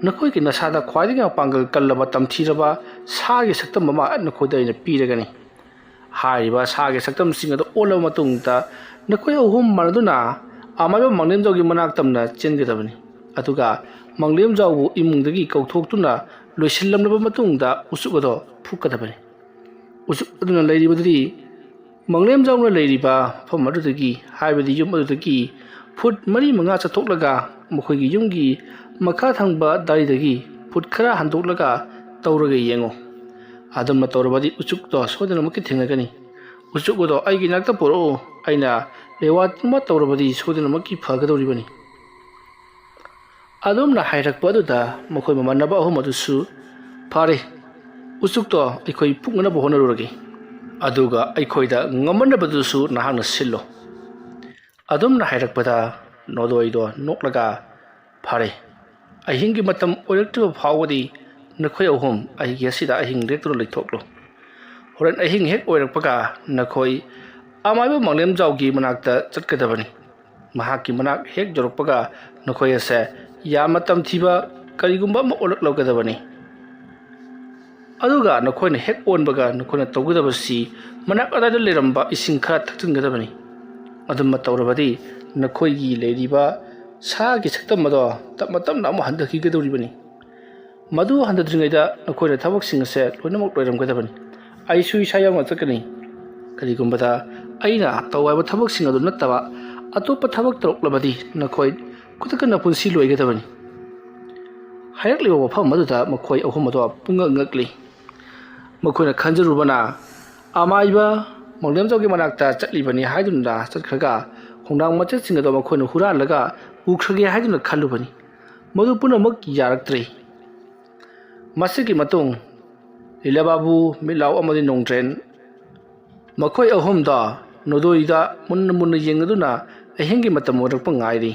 ꯅꯈꯣꯏꯒꯤ ꯅꯁꯥꯗ ꯈ꯭ꯋꯥꯏꯗꯒꯤ ꯃꯄꯥꯡꯒꯜ ꯀꯜꯂꯕ ꯇꯝꯊꯤꯔꯕ ꯁꯥꯒꯤ ꯁꯛꯇꯝ ꯑꯃ ꯅꯈꯣꯏꯗ ꯑꯩꯅ ꯄꯤꯔꯒꯅꯤ꯫ ꯍꯥꯏꯔꯤꯕ ꯁꯥꯒꯤ ꯁꯛꯇꯝꯁꯤꯡ ꯑꯗꯨ ꯑꯣꯜꯂꯕ ꯃꯇꯨꯡꯗ ꯅꯈꯣꯏ ꯑꯍꯨꯝ ꯃꯥꯟꯅꯗꯨꯅ ꯑꯃꯥꯏꯕ ꯃꯥꯡꯂꯦꯝꯖꯥꯎꯒꯤ ꯃꯅꯥꯛ ꯇꯝꯅ ꯆꯦꯟꯒꯗꯕꯅꯤ꯫ ꯑꯗꯨꯒ ꯃꯥꯡꯂꯦꯝꯖꯥꯎꯕꯨ ꯏꯃꯨꯡꯗꯒꯤ ꯀꯧꯊꯣꯛꯇꯨꯅ ꯂꯣꯏꯁꯤꯜꯂꯝꯂꯕ ꯃꯇꯨꯡꯗ ꯎꯆꯨꯛ ꯑꯗꯣ ꯐꯨꯛꯀꯗꯕꯅꯤ꯫ ꯎꯆꯨꯛ ꯑꯗꯨꯅ ꯂꯩꯔꯤꯕꯗꯨꯗꯤ ꯃꯥꯡꯂꯦꯝꯖꯥꯎꯅ ꯂꯩꯔꯤꯕ ꯃꯐꯝ ꯑꯗꯨꯗꯒꯤ, ꯍꯥꯏꯕꯗꯤ ꯌꯨꯝ ꯑꯗꯨꯗꯒꯤ ꯐꯨꯠ ꯃꯔꯤ ꯃꯉꯥ ꯆꯠꯊꯣꯛꯂꯒ ꯃꯈꯣꯏꯒꯤ ꯌꯨꯝꯒꯤ ꯃꯈꯥ ꯊꯪꯕ ꯗꯥꯔꯤꯗꯒꯤ ꯐꯨꯠ ꯈꯔ ꯍꯟꯗꯣꯛꯂꯒ ꯇꯧꯔꯒ ꯌꯦꯡꯉꯨ꯫ ꯑꯗꯨꯝꯅ ꯇꯧꯔꯕꯗꯤ ꯎꯆꯨꯛꯇꯣ ꯁꯣꯏꯗꯅꯃꯛꯀꯤ ꯊꯦꯡꯅꯒꯅꯤ꯫ ꯎꯆꯨꯛ ꯑꯗꯣ ꯑꯩꯒꯤ ꯏꯅꯥꯛꯇ ꯄꯨꯔꯛꯎ, ꯑꯩꯅ ꯔꯦꯋꯥꯔꯗ ꯑꯃ ꯇꯧꯔꯕꯗꯤ ꯁꯣꯏꯗꯅꯃꯛꯀꯤ ꯐꯒꯗꯧꯔꯤꯕꯅꯤ꯫" ꯑꯗꯨꯝꯅ ꯍꯥꯏꯔꯛꯄ ꯑꯗꯨꯗ ꯃꯈꯣꯏ ꯃꯃꯥꯟꯅꯕ ꯑꯍꯨꯝ ꯑꯗꯨꯁꯨ, "ꯐꯔꯦ, ꯎꯆꯨꯛꯇꯣ ꯑꯩꯈꯣꯏ ꯐꯨꯛꯅꯅꯕ ꯍꯣꯠꯅꯔꯨꯔꯒꯦ꯫ ꯑꯗꯨꯒ ꯑꯩꯈꯣꯏꯗ ꯉꯝꯃꯟꯅꯕꯗꯨꯁꯨ ꯅꯍꯥꯛꯅ ꯁꯤꯜꯂꯣ꯫" ꯑꯗꯨꯝꯅ ꯍꯥꯏꯔꯛꯄꯗ ꯅꯣꯗꯣꯏꯗꯣ ꯅꯣꯛꯂꯒ, "ꯐꯔꯦ, ꯑꯍꯤꯡꯒꯤ ꯃꯇꯝ ꯑꯣꯏꯔꯛꯇ꯭ꯔꯤꯕ ꯐꯥꯎꯕꯗꯤ ꯅꯈꯣꯏ ꯑꯍꯨꯝ ꯑꯩꯒꯤ ꯑꯁꯤꯗ ꯑꯍꯤꯡ ꯂꯦꯛꯇꯨꯅ ꯂꯩꯊꯣꯛꯂꯣ꯫ ꯍꯣꯔꯦꯟ ꯑꯍꯤꯡ ꯍꯦꯛ ꯑꯣꯏꯔꯛꯄꯒ ꯅꯈꯣꯏ ꯑꯃꯥꯏꯕ ꯃꯥꯡꯂꯦꯝꯖꯥꯎꯒꯤ ꯃꯅꯥꯛꯇ ꯆꯠꯀꯗꯕꯅꯤ꯫ ꯃꯍꯥꯛꯀꯤ ꯃꯅꯥꯛ ꯍꯦꯛ ꯌꯧꯔꯛꯄꯒ ꯅꯈꯣꯏ ꯑꯁꯦ ꯌꯥꯝꯅ ꯇꯝꯊꯤꯕ ꯀꯔꯤꯒꯨꯝꯕ ꯑꯃ ꯑꯣꯜꯂꯛꯂꯒꯗꯕꯅꯤ꯫ ꯑꯗꯨꯒ ꯅꯈꯣꯏꯅ ꯍꯦꯛ ꯑꯣꯟꯕꯒ ꯅꯈꯣꯏꯅ ꯇꯧꯒꯗꯕꯁꯤ ꯃꯅꯥꯛ ꯑꯗꯥꯏꯗ ꯂꯩꯔꯝꯕ ꯏꯁꯤꯡ ꯈꯔ ꯊꯛꯆꯤꯟꯒꯗꯕꯅꯤ꯫ ꯑꯗꯨꯝꯕ ꯇꯧꯔꯕꯗꯤ ꯅꯈꯣꯏꯒꯤ ꯂꯩꯔꯤꯕ ꯁꯥꯒꯤ ꯁꯛꯇꯝ ꯑꯗꯣ ꯇꯞꯅ ꯇꯞꯅ ꯑꯃꯨꯛ ꯍꯟꯊꯈꯤꯒꯗꯧꯔꯤꯕꯅꯤ꯫ ꯃꯗꯨ ꯍꯟꯊꯗ꯭ꯔꯤꯉꯩꯗ ꯅꯈꯣꯏꯅ ꯊꯕꯛꯁꯤꯡ ꯑꯁꯦ ꯂꯣꯏꯅꯃꯛ ꯂꯣꯏꯔꯝꯒꯗꯕꯅꯤ꯫ ꯑꯩꯁꯨ ꯏꯁꯥ ꯌꯥꯎꯅ ꯆꯠꯀꯅꯤ꯫ ꯀꯔꯤꯒꯨꯝꯕꯗ ꯑꯩꯅ ꯇꯧ ꯍꯥꯏꯕ ꯊꯕꯛꯁꯤꯡ ꯑꯗꯨ ꯅꯠꯇꯕ ꯑꯇꯣꯞꯄ ꯊꯕꯛ ꯇꯧꯔꯛꯂꯕꯗꯤ ꯅꯈꯣꯏ ꯈꯨꯗꯛꯀꯟꯅ ꯄꯨꯟꯁꯤ ꯂꯣꯏꯒꯗꯕꯅꯤ꯫" ꯍꯥꯏꯔꯛꯂꯤꯕ ꯋꯥꯐꯝ ꯑꯗꯨꯗ ꯃꯈꯣꯏ ꯑꯍꯨꯝ ꯑꯗꯣ ꯄꯨꯡꯉꯛ ꯉꯛꯂꯤ꯫ ꯃꯈꯣꯏꯅ ꯈꯟꯖꯔꯨꯕꯅ, ꯑꯃꯥꯏꯕ ꯃꯥꯡꯂꯦꯝꯖꯥꯎꯒꯤ ꯃꯅꯥꯛꯇ ꯆꯠꯂꯤꯕꯅꯤ ꯍꯥꯏꯗꯨꯅ ꯆꯠꯈ꯭ꯔꯒ ꯈꯣꯡꯅꯥꯡ ꯃꯆꯦꯠꯁꯤꯡ ꯑꯗꯣ ꯃꯈꯣꯏꯅ ꯍꯨꯔꯥꯜꯂꯒ ꯄꯨꯈ꯭ꯔꯒꯦ ꯍꯥꯏꯗꯨꯅ ꯈꯜꯂꯨꯕꯅꯤ꯫ ꯃꯗꯨ ꯄꯨꯝꯅꯃꯛ ꯌꯥꯔꯛꯇ꯭ꯔꯦ꯫ ꯃꯁꯤꯒꯤ ꯃꯇꯨꯡ ꯂꯤꯂꯥꯕꯥꯕꯨ, ꯃꯤꯠꯂꯥꯎ ꯑꯃꯗꯤ ꯅꯣꯡꯗ꯭ꯔꯦꯟ, ꯃꯈꯣꯏ ꯑꯍꯨꯝꯗ ꯅꯣꯗꯣꯏꯗ ꯃꯨꯟꯅ ꯃꯨꯟꯅ ꯌꯦꯡꯂꯗꯨꯅ ꯑꯍꯤꯡꯒꯤ ꯃꯇꯝ ꯑꯣꯏꯔꯛꯄ ꯉꯥꯏꯔꯤ꯫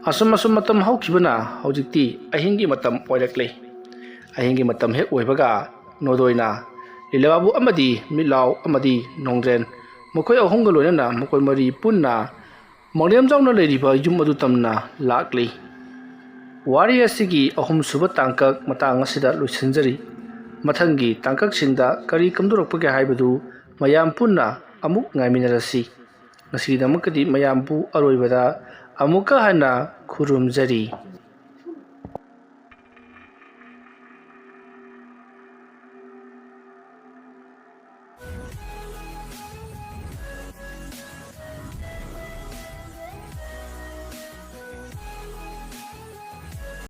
ꯑꯁꯨꯝ ꯑꯁꯨꯝ ꯃꯇꯝ ꯍꯧꯈꯤꯕꯅ ꯍꯧꯖꯤꯛꯇꯤ ꯑꯍꯤꯡꯒꯤ ꯃꯇꯝ ꯑꯣꯏꯔꯛꯂꯦ꯫ ꯑꯍꯤꯡꯒꯤ ꯃꯇꯝ ꯍꯦꯛ ꯑꯣꯏꯕꯒ ꯅꯣꯗꯣꯏꯅ ꯂꯤꯂꯥꯕꯥꯕꯨ ꯑꯃꯗꯤ ꯃꯤꯠꯂꯥꯎ ꯑꯃꯗꯤ ꯅꯣꯡꯗ꯭ꯔꯦꯟ, ꯃꯈꯣꯏ ꯑꯍꯨꯝꯒ ꯂꯣꯏꯅꯅ ꯃꯈꯣꯏ ꯃꯔꯤ ꯄꯨꯟꯅ ꯃꯪꯂꯦꯝꯖꯥꯎꯅ ꯂꯩꯔꯤꯕ ꯌꯨꯝ ꯑꯗꯨ ꯇꯝꯅ ꯂꯥꯛꯂꯤ꯫ ꯋꯥꯔꯤ ꯑꯁꯤꯒꯤ ꯑꯍꯨꯝꯁꯨꯕ ꯇꯥꯡꯀꯛ ꯃꯇꯥꯡ ꯑꯁꯤꯗ ꯂꯣꯏꯁꯤꯟꯖꯔꯤ꯫ ꯃꯊꯪꯒꯤ ꯇꯥꯡꯀꯛꯁꯤꯡꯗ ꯀꯔꯤ ꯀꯝꯗꯣꯔꯛꯄꯒꯦ ꯍꯥꯏꯕꯗꯨ ꯃꯌꯥꯝ ꯄꯨꯟꯅ ꯑꯃꯨꯛ ꯉꯥꯏꯃꯤꯟꯅꯔꯁꯤ꯫ ꯉꯁꯤꯒꯤꯗꯃꯛꯇꯗꯤ ꯃꯌꯥꯝꯕꯨ ꯑꯔꯣꯏꯕꯗ ꯑꯃꯨꯛꯀ ꯍꯟꯅ ꯈꯨꯔꯨꯝꯖꯔꯤ꯫